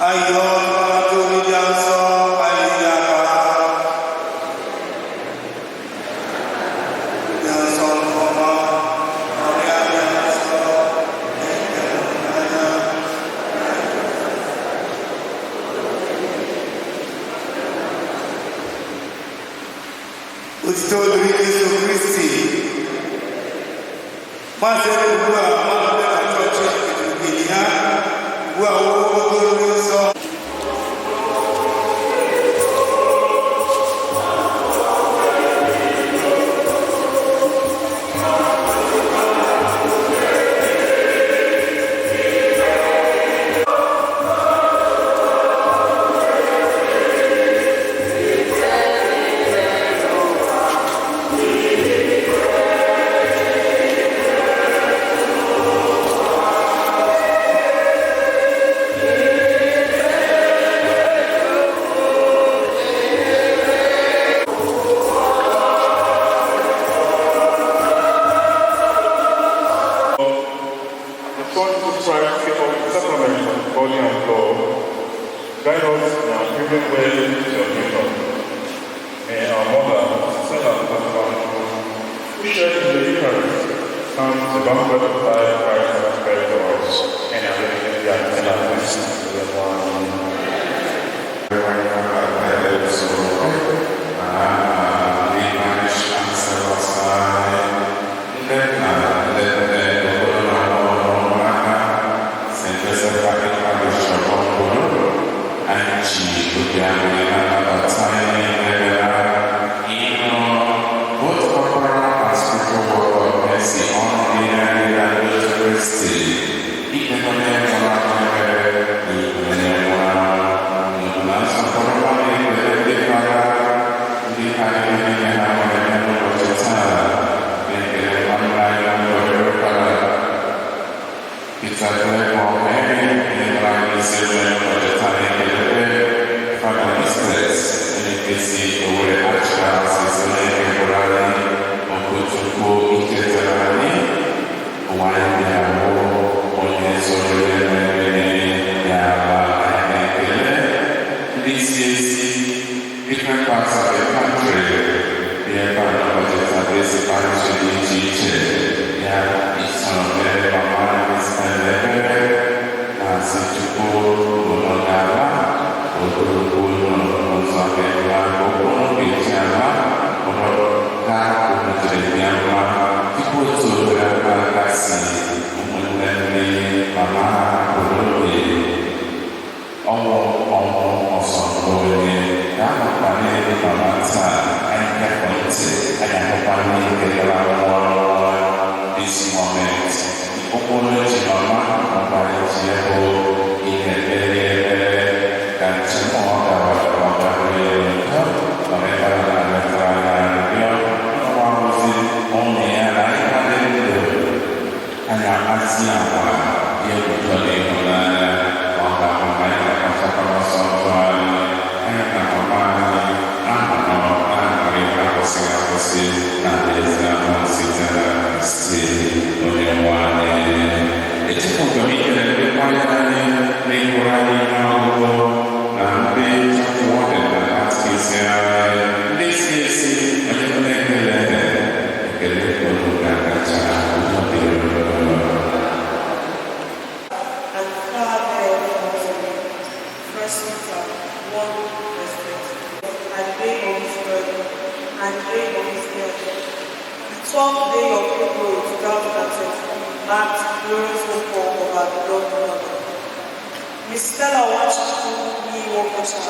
Ayọ atụrụ dị nsọ anyị aka dị nsọ nke ọma ọrịa dị nsọ na-anya. Otito dịrị Jesu Kristi. Maazị ugbu a mmadụ bịa na chọọchị okene ya ugbu a okpokoro dị nsọ. The Son Jesus Christ gave us the sacrament of body and blood. Guide us in our pilgrim way to your kingdom. May our mother, Stella Nwachukwu, who shared in the Eucharist, come to the banquet of life Christ has prepared for us. And our Different parts of the country, the parish dị iche iche ya isoro mama ebere na-asị Chukwu ụlọ ga-ala ogologo ụlọ n'ụzọ ga-ela okporo ga-eji ala ụlọ ga obodo ya mma tupu otu obere aka gasị ụmụnne nne mama ha pụrụ oge ọnwụ ọnwụ ọsọ onye ga-anọkwa n'elu mama taa anyị gafọ ntị anyị ahụkwa n'ike gara nwụọ this moment okporo eji mama makwara eji bụ ihe ekpere ekpere ka njem ọ gara ọ gara udo ma metara na metara na arịrịọ nwa ozi ụmụ ya na ịkwadị ndụ anyị akpazi agwa ihe ụtọ na ịhụnanya ọ ga-ahụ na anyị ga-akpachakwa ọsọ ndụ anyị anyị na mama anyị ahụrụ aṅụrị akwụsịghị akwụsị na alaeze ahụ site na Kristi onye nwe anyị. Echefughị m ikele ndị kwaya anyị na-ịgụrụ anyị ihe ọgụgụ na ndị wọdịn na katkisi anyị ndị si esi onye m na-ekele ekele unu ga-akacha udo dịrị unu. And far thereof unto me. First Peter 1 verse 20. And day of his birth, and day of his death. 12th day of April 2023 marked the glorious home of our beloved mother. Miss Stella Nwachukwu Nwokocha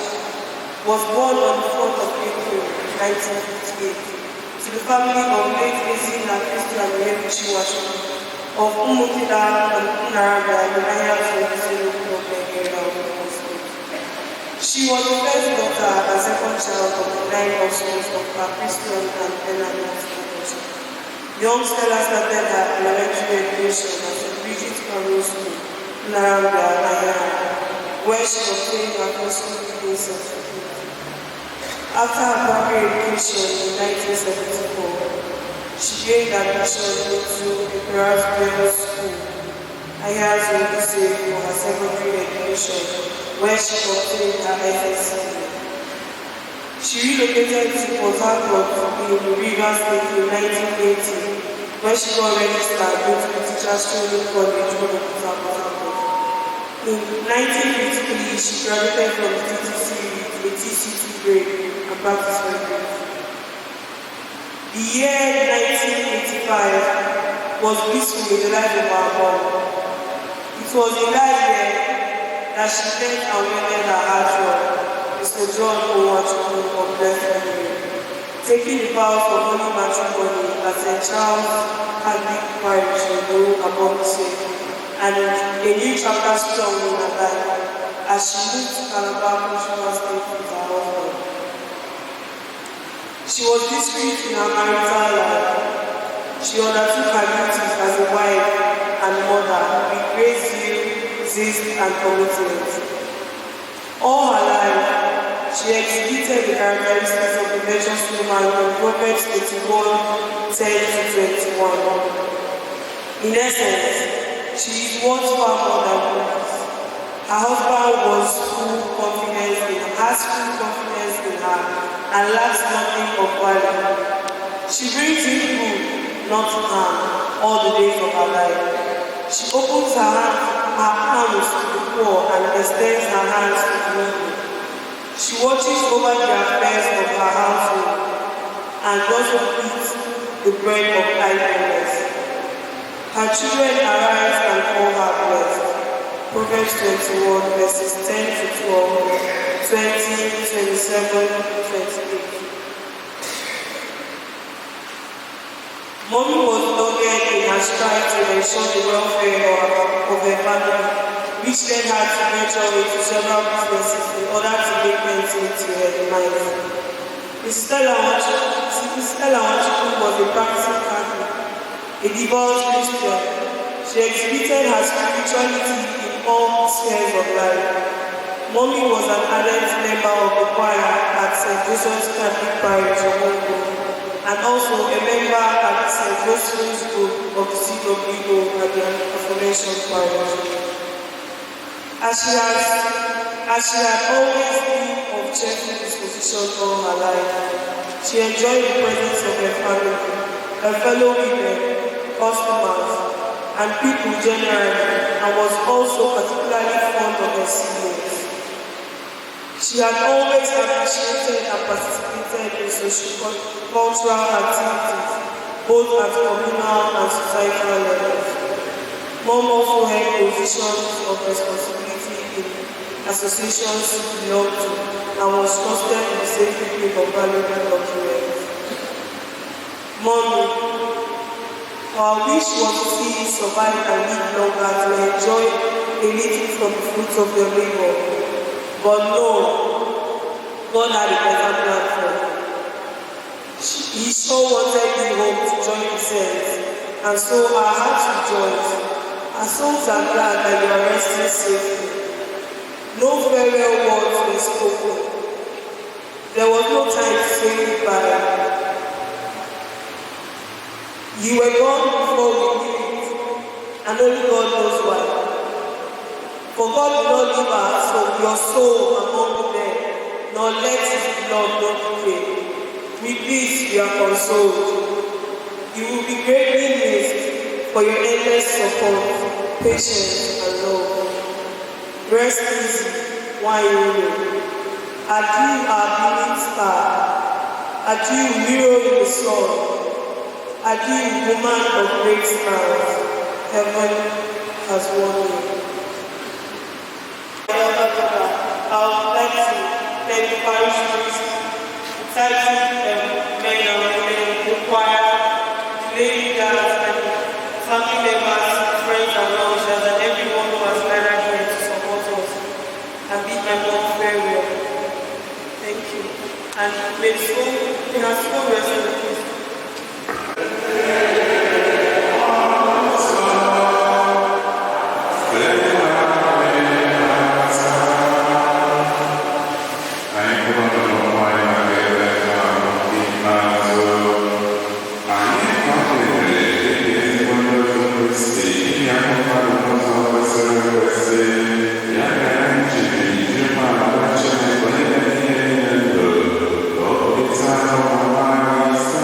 was born on the 4th of April 1958 to the family of late Ezinna Christian Onyebuchi Nwachukwu of Umukita and Nnarabia in Ahiazu Mbaise Local Government Area of Imo State. She was the first daughter and second child of the nine offspring of Pa Christian and Bernadette Nwokocha. Young Stella started her elementary education at St. Bridget Primary School, Nnarabia, Ahiara, where she obtained her first school leaving certificate. After her primary education in 1974, she gained admission into a Girls' School, Ahiazu Mbaise, for her secondary education, where she obtained her SSC. She relocated to Port Harcourt in Rivers State in 1980, where she got registered into the Teachers Training College, Odokuta, Port Harcourt. In 1953, she graduated from the TTC with a TCT grade and practice grade. The year 1985 was blissful in the life of our mom. It was in that year that she met and wedded her heartthrob, Mr. John Owachukwu of blessed memory, taking the vows of holy matrimony at St. Charles Catholic Parish in Abomise, and a new chapter strong in her life as she moved to Calabar, Cross River State with her husband. She was discreet in her marital life. She undertook her duties as a wife and mother with great zeal, zest, and commitment. All her life, she exhibited the characteristics of the virtuous woman in Proverbs 31, 10 to 21. In essence, she is worth far more than rubies. Her husband was full confidence in has full confidence in her and lacks nothing of value. She brings him good, not harm, all the days of her life. She opens her arms to the poor and extends her hands to the needy. She watches over the affairs of her household and doesn't eat the bread of idleness. Her children arise and call her blessed. Proverbs 21, verses 10 to 12, 20, 27, 28. Mommy was dogged in her strive to ensure the welfare of her family, which led her to venture into several businesses in order to make ends meet to her demise. Mrs. Stella Nwachukwu was a practicing Catholic, a devout Christian. She exhibited her spirituality in all spheres of life. Mommy was an ardent member of the choir at St. Joseph's Catholic Parish of Ondo, and also a member at St. Joseph's Group of the CWO at the aforementioned parish. As she had always been of cheerful disposition all her life, she enjoyed the presence of her family, her fellow women, customers, and people generally, and was also particularly fond of her siblings. She had always appreciated and participated in social cultural activities, both at communal and societal levels. Mom also held positions of responsibility in associations she belonged to and was trusted with the safekeeping of valuable documents. Mommy, our wish was to see you survive and live longer to enjoy a little from the fruits of your labor. But no, God had a better plan for you. He so wanted you home to join the saints, and so our hearts rejoice. Our souls are glad that you are resting safely. No farewell words were spoken. There was no time to say goodbye. You were gone before we knew it, and only God knows why. For God will not leave our soul, your soul among the dead, nor let his beloved know decay. With this we are consoled. You will be greatly missed for your endless support, patience, and love. Rest easy, Nwanyị. Adieu, our beaming star. Adieu, mirror in the sun. Adieu, woman of great smiles. Heaven has won you. I would like to thank the parish priest, the titled men and women, the choir, the lay leaders, and family members, friends and well-wishers, and everyone who has gathered here to support us and bid my mom farewell. Thank you. And may her soul rest in peace. Anyị kwụrụ n'ụmụ anyị maka ebe ahụ ikpeazụ. Anyị kwadebere dịka ezigbo ndị otu Kristi inye ahụ mmadụ n'ụzọ kwesịrị ekwesị. Ya mere anyị jiri ji umeala gwa Chineke onye na-enye ihe niile ndụ ka o kulite ụmụ anyị.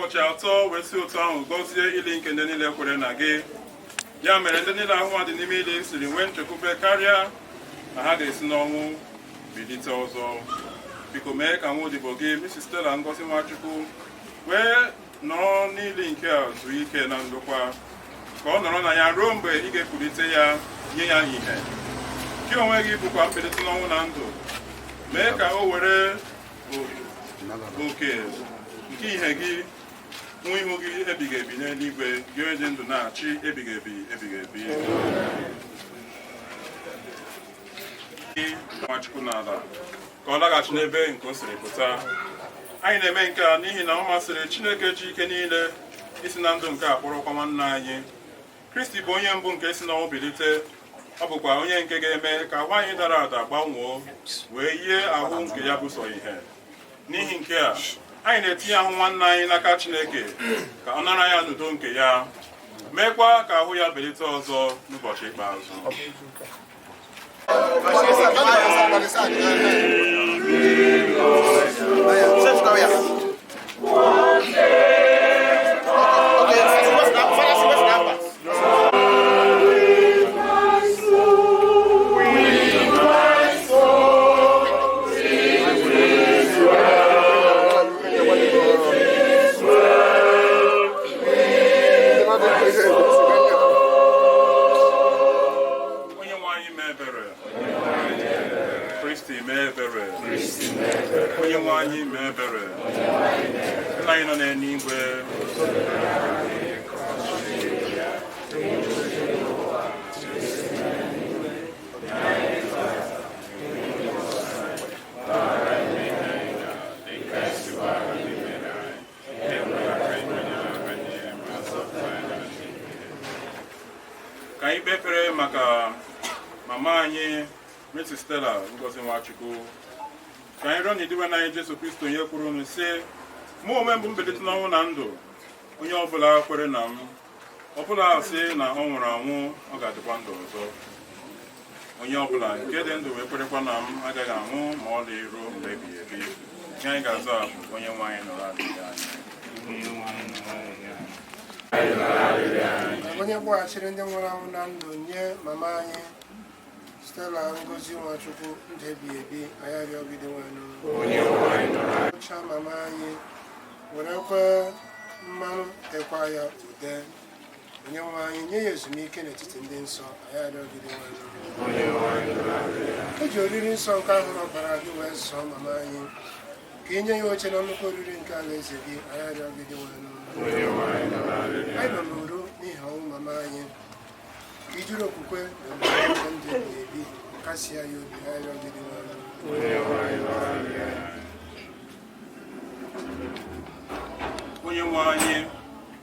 Ụbọchị 3 wee si otu ahụ gọzie ili nke ndị niile kwere na gị. Ya mere ndị niile ahụ ha dị n'ime ili siri nwee nchekwube karịa na ha ga-esi n'ọnwụ bilite ọzọ. Biko mee ka nwa odibo gị Mrs. Stella Ngozi Nwachukwu wee nọrọ n'ili nke a zuo ike na ndokwa, ka ọ nọrọ na ya ruo mgbe ị ga-ekulite ya nye ya ìhè. Gị onwe gị bụkwa mbilite n'ọnwụ na ndụ. Mee ka o were oke nke ìhè gị hụ ihu gị ebighị ebi n'eluigwe, gị onye dị ndụ na-achị ebighị ebi ebighị ebi. Nwachukwu n'ala ka ọ laghachi n'ebe nke o siri pụta. Anyị na-eme nke a n'ihi na ọ masịrị Chineke ji ike niile isi na ndụ nke a kpọrọkwa nwanne anyị. Kristi bụ onye mbụ nke si n'ọnwụ bilite. Ọ bụkwa onye nke ga-eme ka ahụ anyị dara ada gbanwoo wee yie ahụ nke ya bụ sọ ihe. N'ihi nke a, anyị na-etinye ahụ nwanne anyị n'aka Chineke ka ọ nara ya n'udo nke ya, meekwa ka ahụ ya bilite ọzọ n'ụbọchị ikpeazụ. Onye nwe anyị mee ebere. Kristi mee ebere. Onye nwe anyị mee ebere. Nna anyị nọ n'eluigwe. Ka anyị kpee ekpere maka mama anyị Mrs. Stella Ngozi Nwachukwu. Ka anyị rịọ n'Idinwenụ anyị Jesu Kristo onye kwuru unu sị, mụ onwe m bụ mbilite n'ọnwụ na ndụ, onye ọbụla kwere na m, ọbụla sị na ọ nwụrụ anwụ, ọ ga-adịkwa ndụ ọzọ. Onye ọbụla nke dị ndụ wee kwerekwa na m agaghị anwụ ma ọlị ruo mgbe ebighị ebi. Ihe anyị ga-aza bụ onye nwe anyị nụrụ arịrịọ anyị. Onye kpọghachiri ndị nwụrụ anwụ na ndụ nye mama anyị Stella Ngozi Nwachukwu ndụ ebighị ebi, anyị arịọ gị Dinwenụ. Ụcha mama anyị werekwa mmanụ tekwa ya ude. Onye nwe anyị nye ya ezumike n'etiti ndị nsọ, anyị arịọ gị Dinwenụ. Eji oriri nsọ nke ahụ ọbara gị wee zụọ mama anyị, ka ị nye ya oche na nnukwu oriri nke alaeze gị, anyị arịọ gị Dinwenụ. Anyị nọ n'uru n'ihi ọnwụ mama anyị, ka i jiri okwukwe na ndụ ebighị ebi kasie ya obi, anyị arịọ gị Dinwenụ. Onye nwe anyị,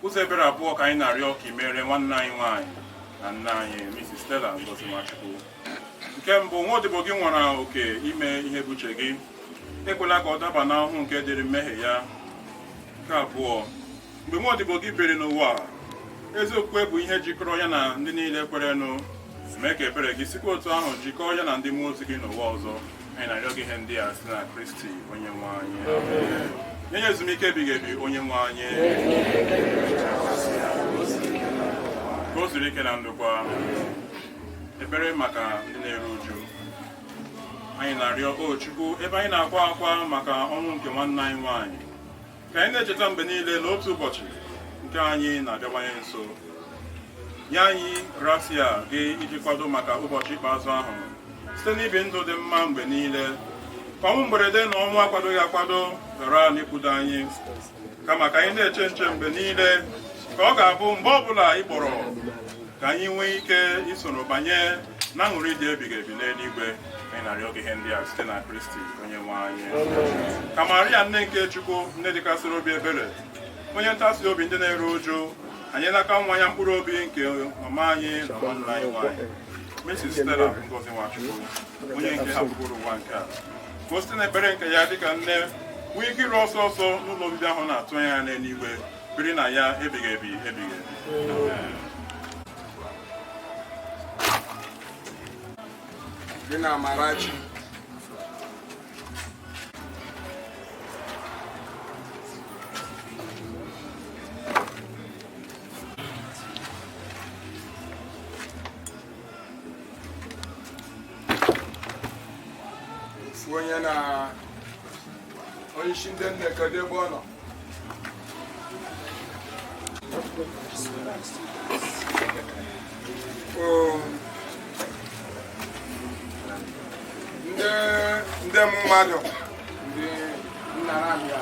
ụzọ ebere abụọ ka anyị na-arịọ ka ị mere nwanne anyị nwaanyị na nne anyị Mrs. Stella Ngozi Nwachukwu. Nke mbụ, nwa odibo gị nwere oke ime ihe bụ uche gị, ekwela ka ọ daba n'ahụhụ nke dịrị mmehie ya. Nke abụọ, mgbe nwa odibo gị biri n'ụwa, ezi okwukwe bụ ihe jikọrọ ya na ndị niile kwerenụ. Mee ka ebere gị sikwa otu ahụ jikọọ ya na ndị mmụọ ozi gị n'ụwa ọzọ. Anyị na-arịọ gị ihe ndị a site na Kristi onye nwe anyị. Nye ya ezumike ebighị ebi onye nwe anyị, ka o zuru ike na ndokwa. Ekpere maka ndị na-eru uju. Anyị na-arịọ o Chukwu, ebe anyị na-akwa akwa maka ọnwụ nke nwanne anyị nwaanyị, ka anyị na-echeta mgbe niile na otu ụbọchị nke anyị na-abịawanye nso. Nye anyị grasia gị iji kwado maka ụbọchị ikpeazụ ahụ site n'ibi ndụ dị mma mgbe niile, ka ọnwụ mberede na ọnwụ akwadoghị akwado ghara n'ịkwudo anyị, kama ka anyị na-eche nche mgbe niile, ka ọ ga-abụ mgbe ọbụla ị kpọrọ ka anyị nwee ike isoro banye na aṅụrị dị ebighị ebi n'eluigwe. Anyị na-arịọ gị ihe ndị a site na Kristi onye nwe anyị. Ka Maria nne nke Chukwu, nne dịkasịrị obi ebere, onye ntasi obi ndị na-eru ụjụ, anyị n'aka nwa ya mkpụrụ obi nke mama anyị na nwanne anyị nwaanyị Mrs. Stella Ngozi Nwachukwu, onye nke hapụgoro ụwa nke a, ka o site n'ekpere nke ya dịka nne nwee ike iru ọsọ ọsọ n'ụlọ obibi ahụ na-atụ anya ya n'eluigwe, biri na ya ebighị ebi ebighị ebi. Gị na Amarachi. Ofu onye na onye isi ndị nne, kedu ebe ọ nọ? Oo. Ndị mmadụ ndị nna na-abịa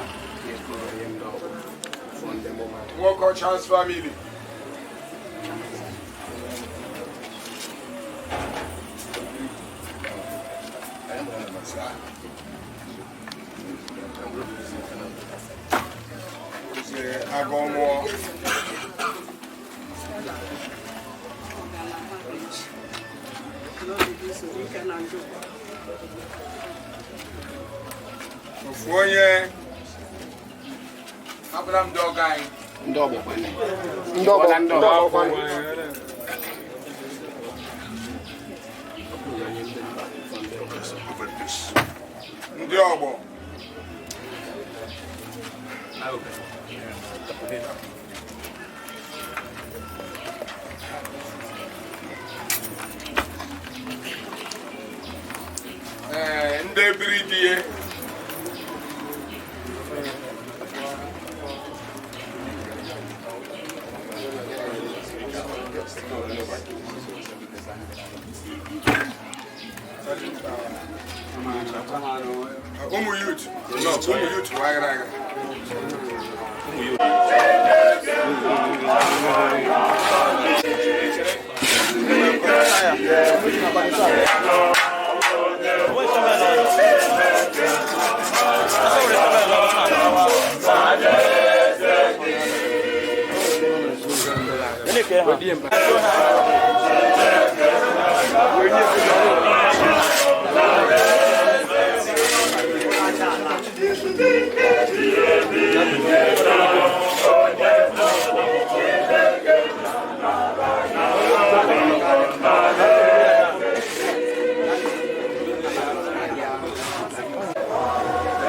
nwoke Charles family. Agụ mmụọ. Ofu onye abụla ndị ọgọ anyị. Ndị ọgbọ. Ndị ọgbọ. Ndị ọgbọ. Ndị ọgbọ. Ee, ndị biri die. Ụmụ youth no, ụmụ youth bụ aghara aghara.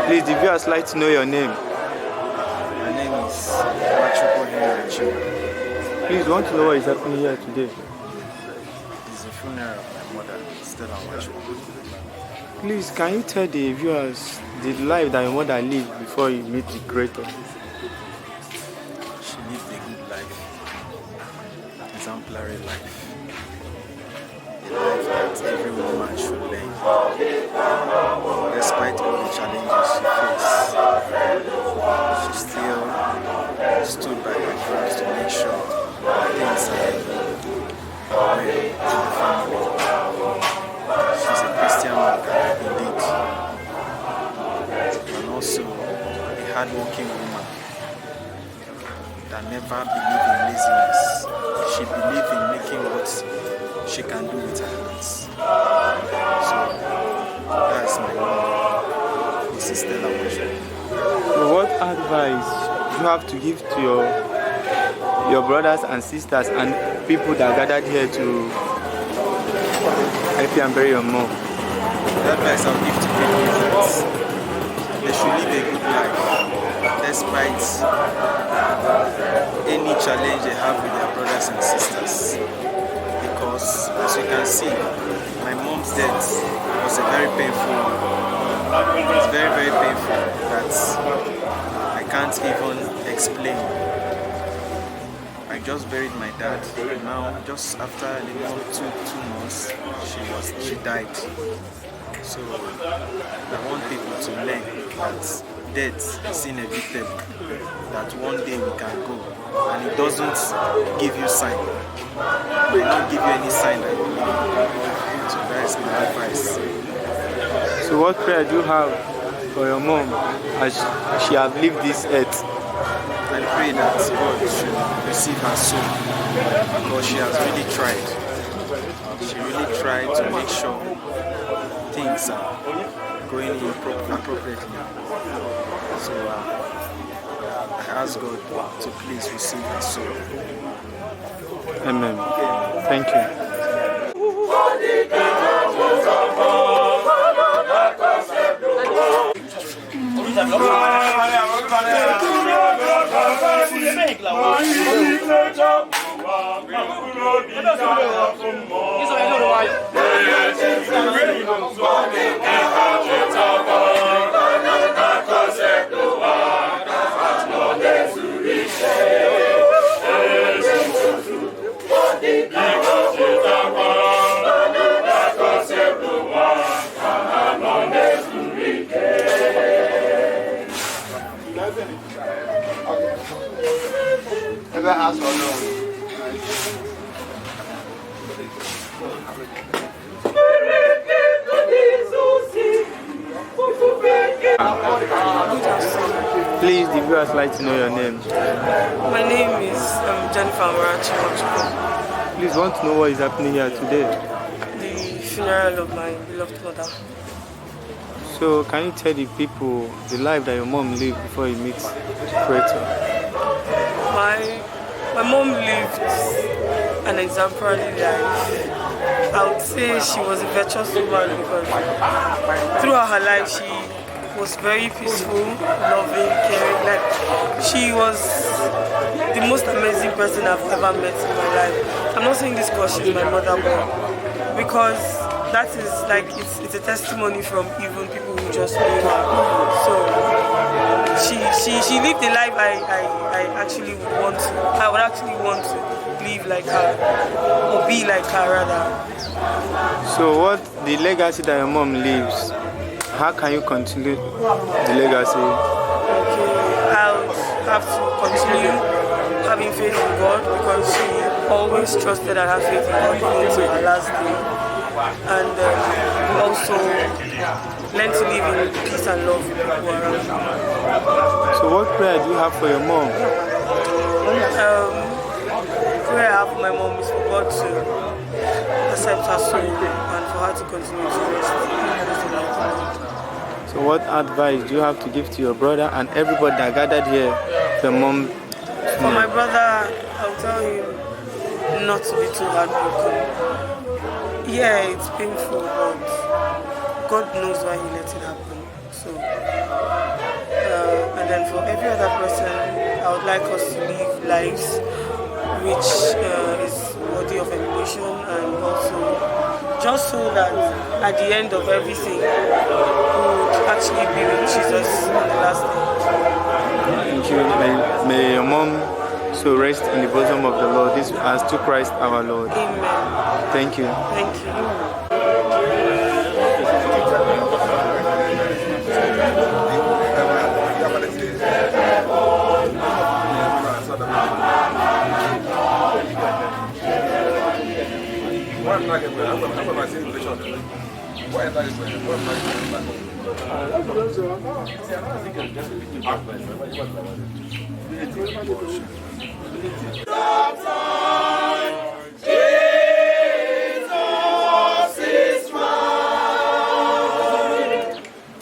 Please, the viewers like to know your name. My name is Nwachukwu Henry Chibu. Please, we want to know what is happening here today. It's the funeral of my mother, Stella Nwachukwu. Please, can you tell the viewers the life that your mother lived before you meet the Creator? She lived a good life, exemplary life, a life that every woman should learn. Despite all the challenges she faced, she still stood by her ground to make sure things are well in the family. She's a Christian mother indeed, and also a hardworking woman that never believed in laziness. She believed in making what she can do with her hands. So that's my mom, Mrs. Stella Nwachukwu. So what advice do you have to give to your brothers and sisters and people that gathered here to help you and bury your mom? The advice I'll give to people is that they should live a good life despite any challenge they have with their brothers and sisters. Because as you can see, my mom's death was a very painful one. It's very, very painful that I can't even explain. I just buried my dad. Now, just after a little two months, she died. So I want people to learn that death is inevitable, that one day we can go, and it doesn't give you sign. It might not give you any sign that you're leaving. So that is my advice. So what prayer do you have for your mom as she have lived this earth? I pray that God should receive her soul, because she has really tried. She really tried to make sure things are going in appropriately. So I ask God to please receive her soul. Amen. Thank you. Please, the viewers like to know your name. My name is Jennifer Amarachi Nwachukwu. Please, want to know what is happening here today. The funeral of my beloved mother. So, can you tell the people the life that your mom lived before you meet Creator? My mom lived an exemplary life. I would say she was a virtuous woman because throughout her life she was very peaceful, loving, caring. Like, she was the most amazing person I've ever met in my life. I'm not saying this because she's my mother, but because that is like it's a testimony from even people who just knew her. So she lived a life I actually would want to. I would actually want to live like her, or be like her rather. So, what the legacy that your mom leaves? How can you continue the legacy? Okay, I'll have to continue having faith in God because she always trusted and had faith in God even to her last day. And also learn to live in peace and love with people around me. So, what prayer do you have for your mom? Prayer I have for my mom is for God to accept her soul and for her to continue to rest in the bosom of the Lord. So, what advice do you have to give to your brother and everybody that gathered here for your mom? For my brother, I'll tell him not to be too heartbroken. Yeah, it's painful, but God knows why He let it happen. So, and then for every other person, I would like us to live lives which is worthy of emulation, and also just so that at the end of everything, we would actually be with Jesus on the last day. Thank you. May your mom so rest in the bosom of the Lord. This as to Christ our Lord. Amen. Thank you. Thank you. Jesus is mine.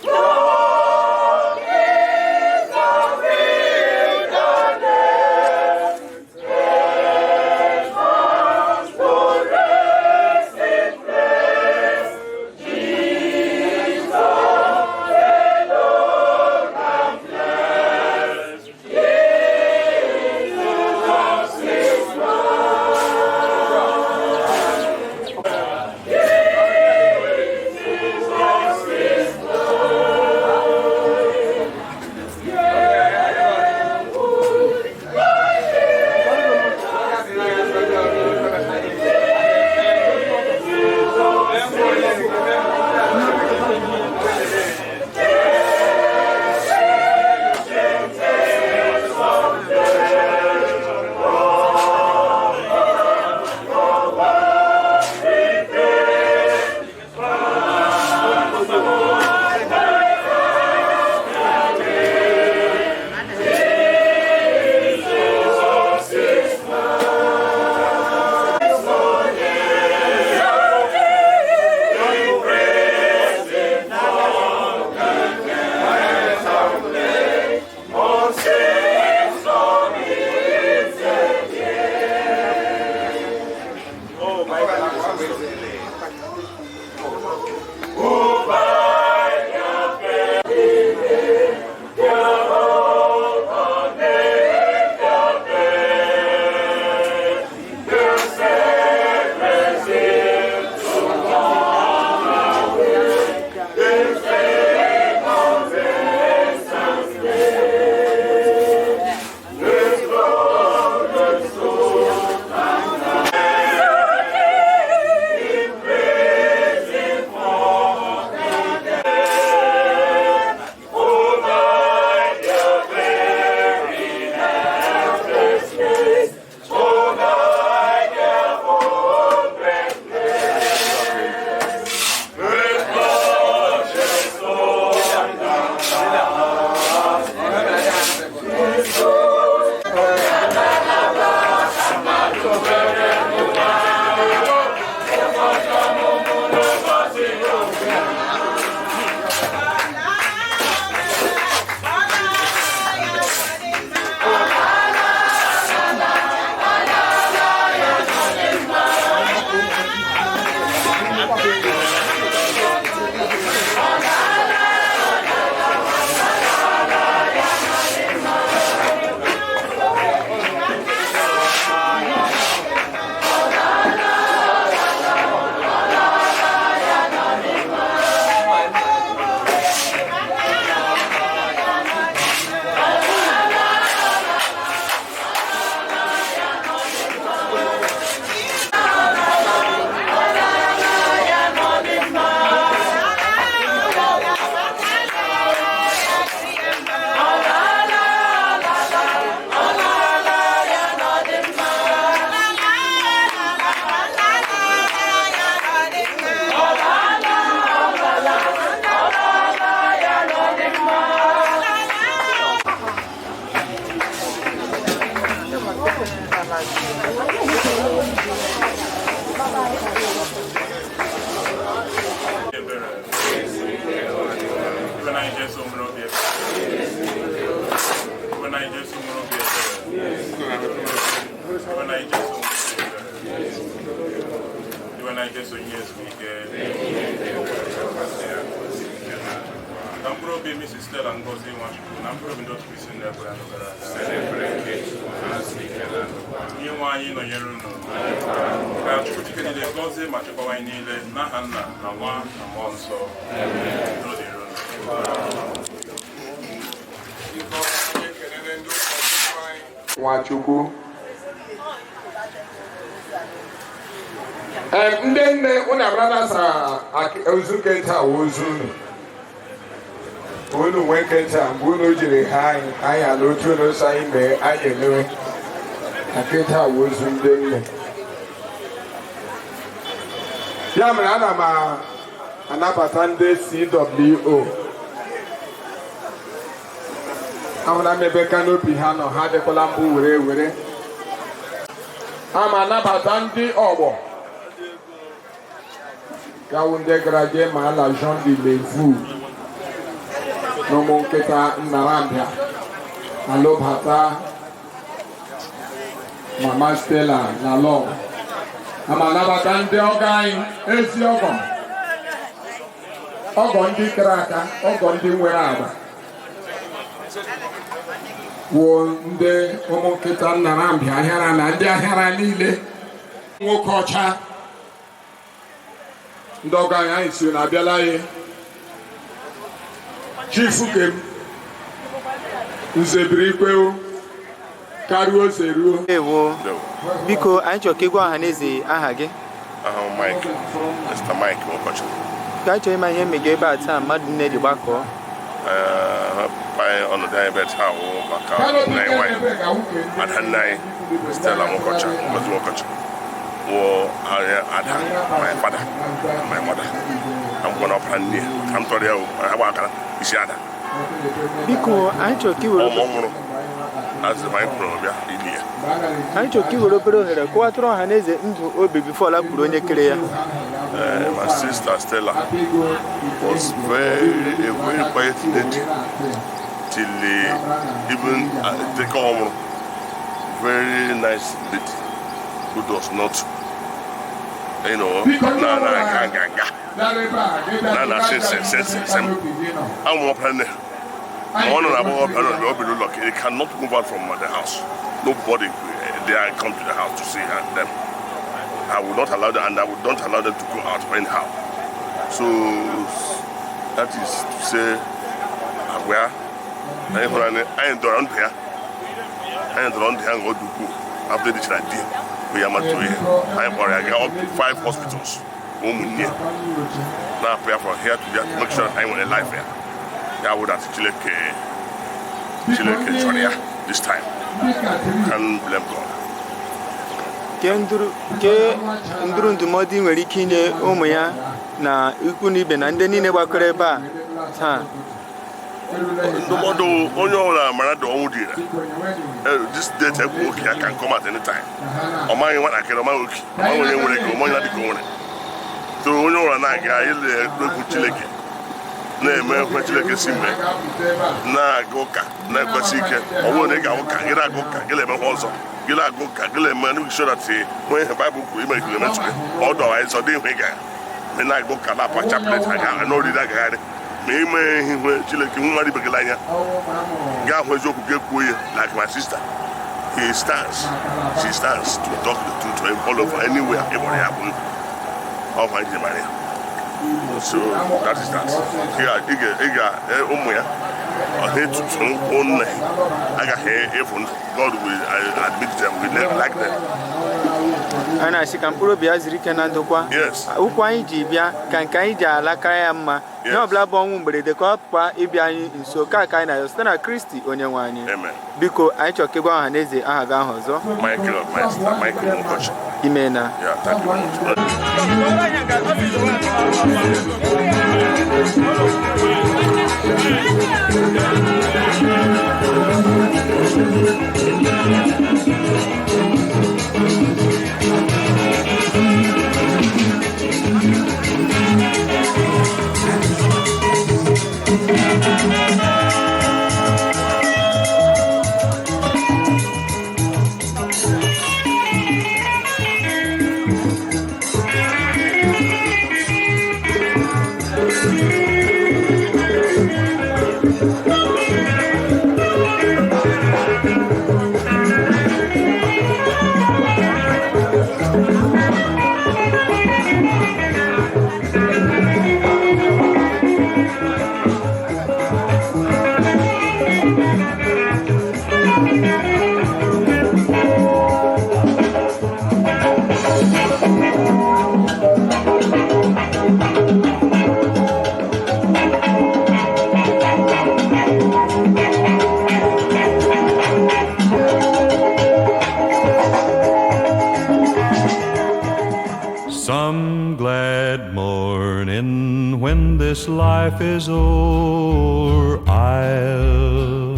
Lord is the wilderness, His arms for resting place. Jesus alone can bless. Jesus is nwanne anyị Jesu onye ezumike. Ka mkpụrụ obi Mrs. Stella Ngozi Nwachukwu na mkpụrụ obi ndị otu isi ndị ebere anụ gara aga. Onye nwe anyị nọnyere unu. Ka Chukwu Chike niile gọzie ma chekwawa anyị niile n'aha Nna na Nwa na Mmụọ Nsọ. Udo dịrị unu. Nwachukwu. Ndị nne unu amarala sa ozu kenta wụ ozu unu. Unu nwee kenta mgbe unu jiri ha anyị anyị ala otu unu sị anyị mee anyị emewe. Na kenta wụ ozu ndị nne. Ya mere ana m anabata ndị CWO. Ahụla m ebe kanopi ha nọ, ha adịkwala mbụ were were. Ama anabata ndị ọgbọ gawu ndị gara jee ma ala Jean de Levu na ụmụ nkịta Nnarambịa alụbata Mama Stella na Lọ. Ama anabata ndị ọgọ anyị, ezi ọgọ, ọgọ ndị kara aka, ọgọ ndị nwere agba, wuo ndị ụmụ nkịta Nnarambịa ahịara na ndị ahịara niile, nwoke ọcha, ndị ọgọ anyị, anyị si na abịala ya. Chief kem nze biri ikwe karịa ose ruo. Ewo, biko anyị chọrọ ka ị gwa ọha na eze aha gị. Aha m Mike, Mr. Mike Ụkọchukwu. Ka anyị chọrọ ịma ihe mega ebe a taa mmadụ nne ji gbakọọ. Anyị ọnọdụ anyị ebe taa wụ maka nne anyị nwanyị, ada nne anyị Stella Nwokocha, Ngozi Nwokocha, wụ ada my father and my mother. Amụkwa na ọpara nne ya, ka m tọrọ ya o, mana ha gba akara isi ada. Biko anyị chọrọ ka ị were Ọmụ nwụrụ, azụ m anyị kwuru bịa ili ya. Anyị chọrọ ka ị were obere ohere kọwatụrụ ọha na eze ndụ obi bifo ọ kwuru onye kere ya. My sister Stella was very a very quiet lady till even take home, very nice lady who does not na na ga ga ga na na sin sin sin sin sin. I'm one pregnant. One of the they cannot move out from the house. Nobody there come to the house to see her, them. I will not allow them, and I will not allow them to go out anyhow. So that is to say, where I ain't around here. I ain't around here and go to go after this idea. We are to I got up to 5 hospitals. Now I pray from here to there to make sure I'm alive here. I would have Chile this time. Can't blame God. Ke nduru ndụmọdụ ị nwere ike inye ụmụ ya na ikwu na ibe na ndị niile gbakọrọ ebe a taa? Ndụmọdụ onye ọbụla mara da ọnwụ dịra. This date ekwu oke ya can come at any time. Ọ maghị nwatakịrị, ọ maghị oke, ọ maghị onye nwere ego, ọ maghị na dịka o nwere. So onye ọbụla na-aga ile egwu Chineke, na-eme ekwe Chineke si mee, na-aga ụka, na-ekwesị ike. Ọ bụrụ na ị ga-aga ụka, gị na-aga ụka, gị na-eme ihe ọzọ. Gị na-aga ụka, gị na-eme make sure that when the Bible kwuru ime ikwu emetụ gị, ọ dọwa ịzọ dị ihu ị gara. Ma ị na-aga ụka na-apa chaplet aga n'oriri agagharị. Ma ime ihe ihu Chineke hụ mmadụ ibe gị n'anya. Gaa hụ eziokwu gị kwuo ya like my sister. He stands, she stands to talk the truth to him all over anywhere ị gbara ya bụ ọ kwa njem anya. So that is that. Ị ga ụmụ ya ọha etutu nkwụ nne agaghị efu. God will admit them, we never like them. Anyị na-asị ka mkpụrụ obi ya zuru ike na ndokwa. Ụkwụ anyị ji bịa ka nke anyị ji alakara ya mma. Ihe ọbụla bụ ọnwụ mberede ka ọ pụkwa ịbịa anyị nso ka aka anyị na-ayọ site na Kristi onye nwe anyị. Biko anyị chọrọ ka ị gwa ọha na eze aha gị ahụ ọzọ. Michael, my sister, Michael Nwokocha. Imeela. Yeah, thank you very much. Thank you. life is o'er, I'll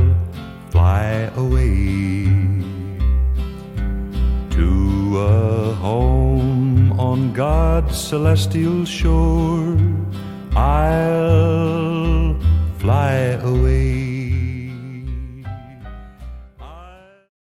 fly away to a home on God's celestial shore. I'll fly away.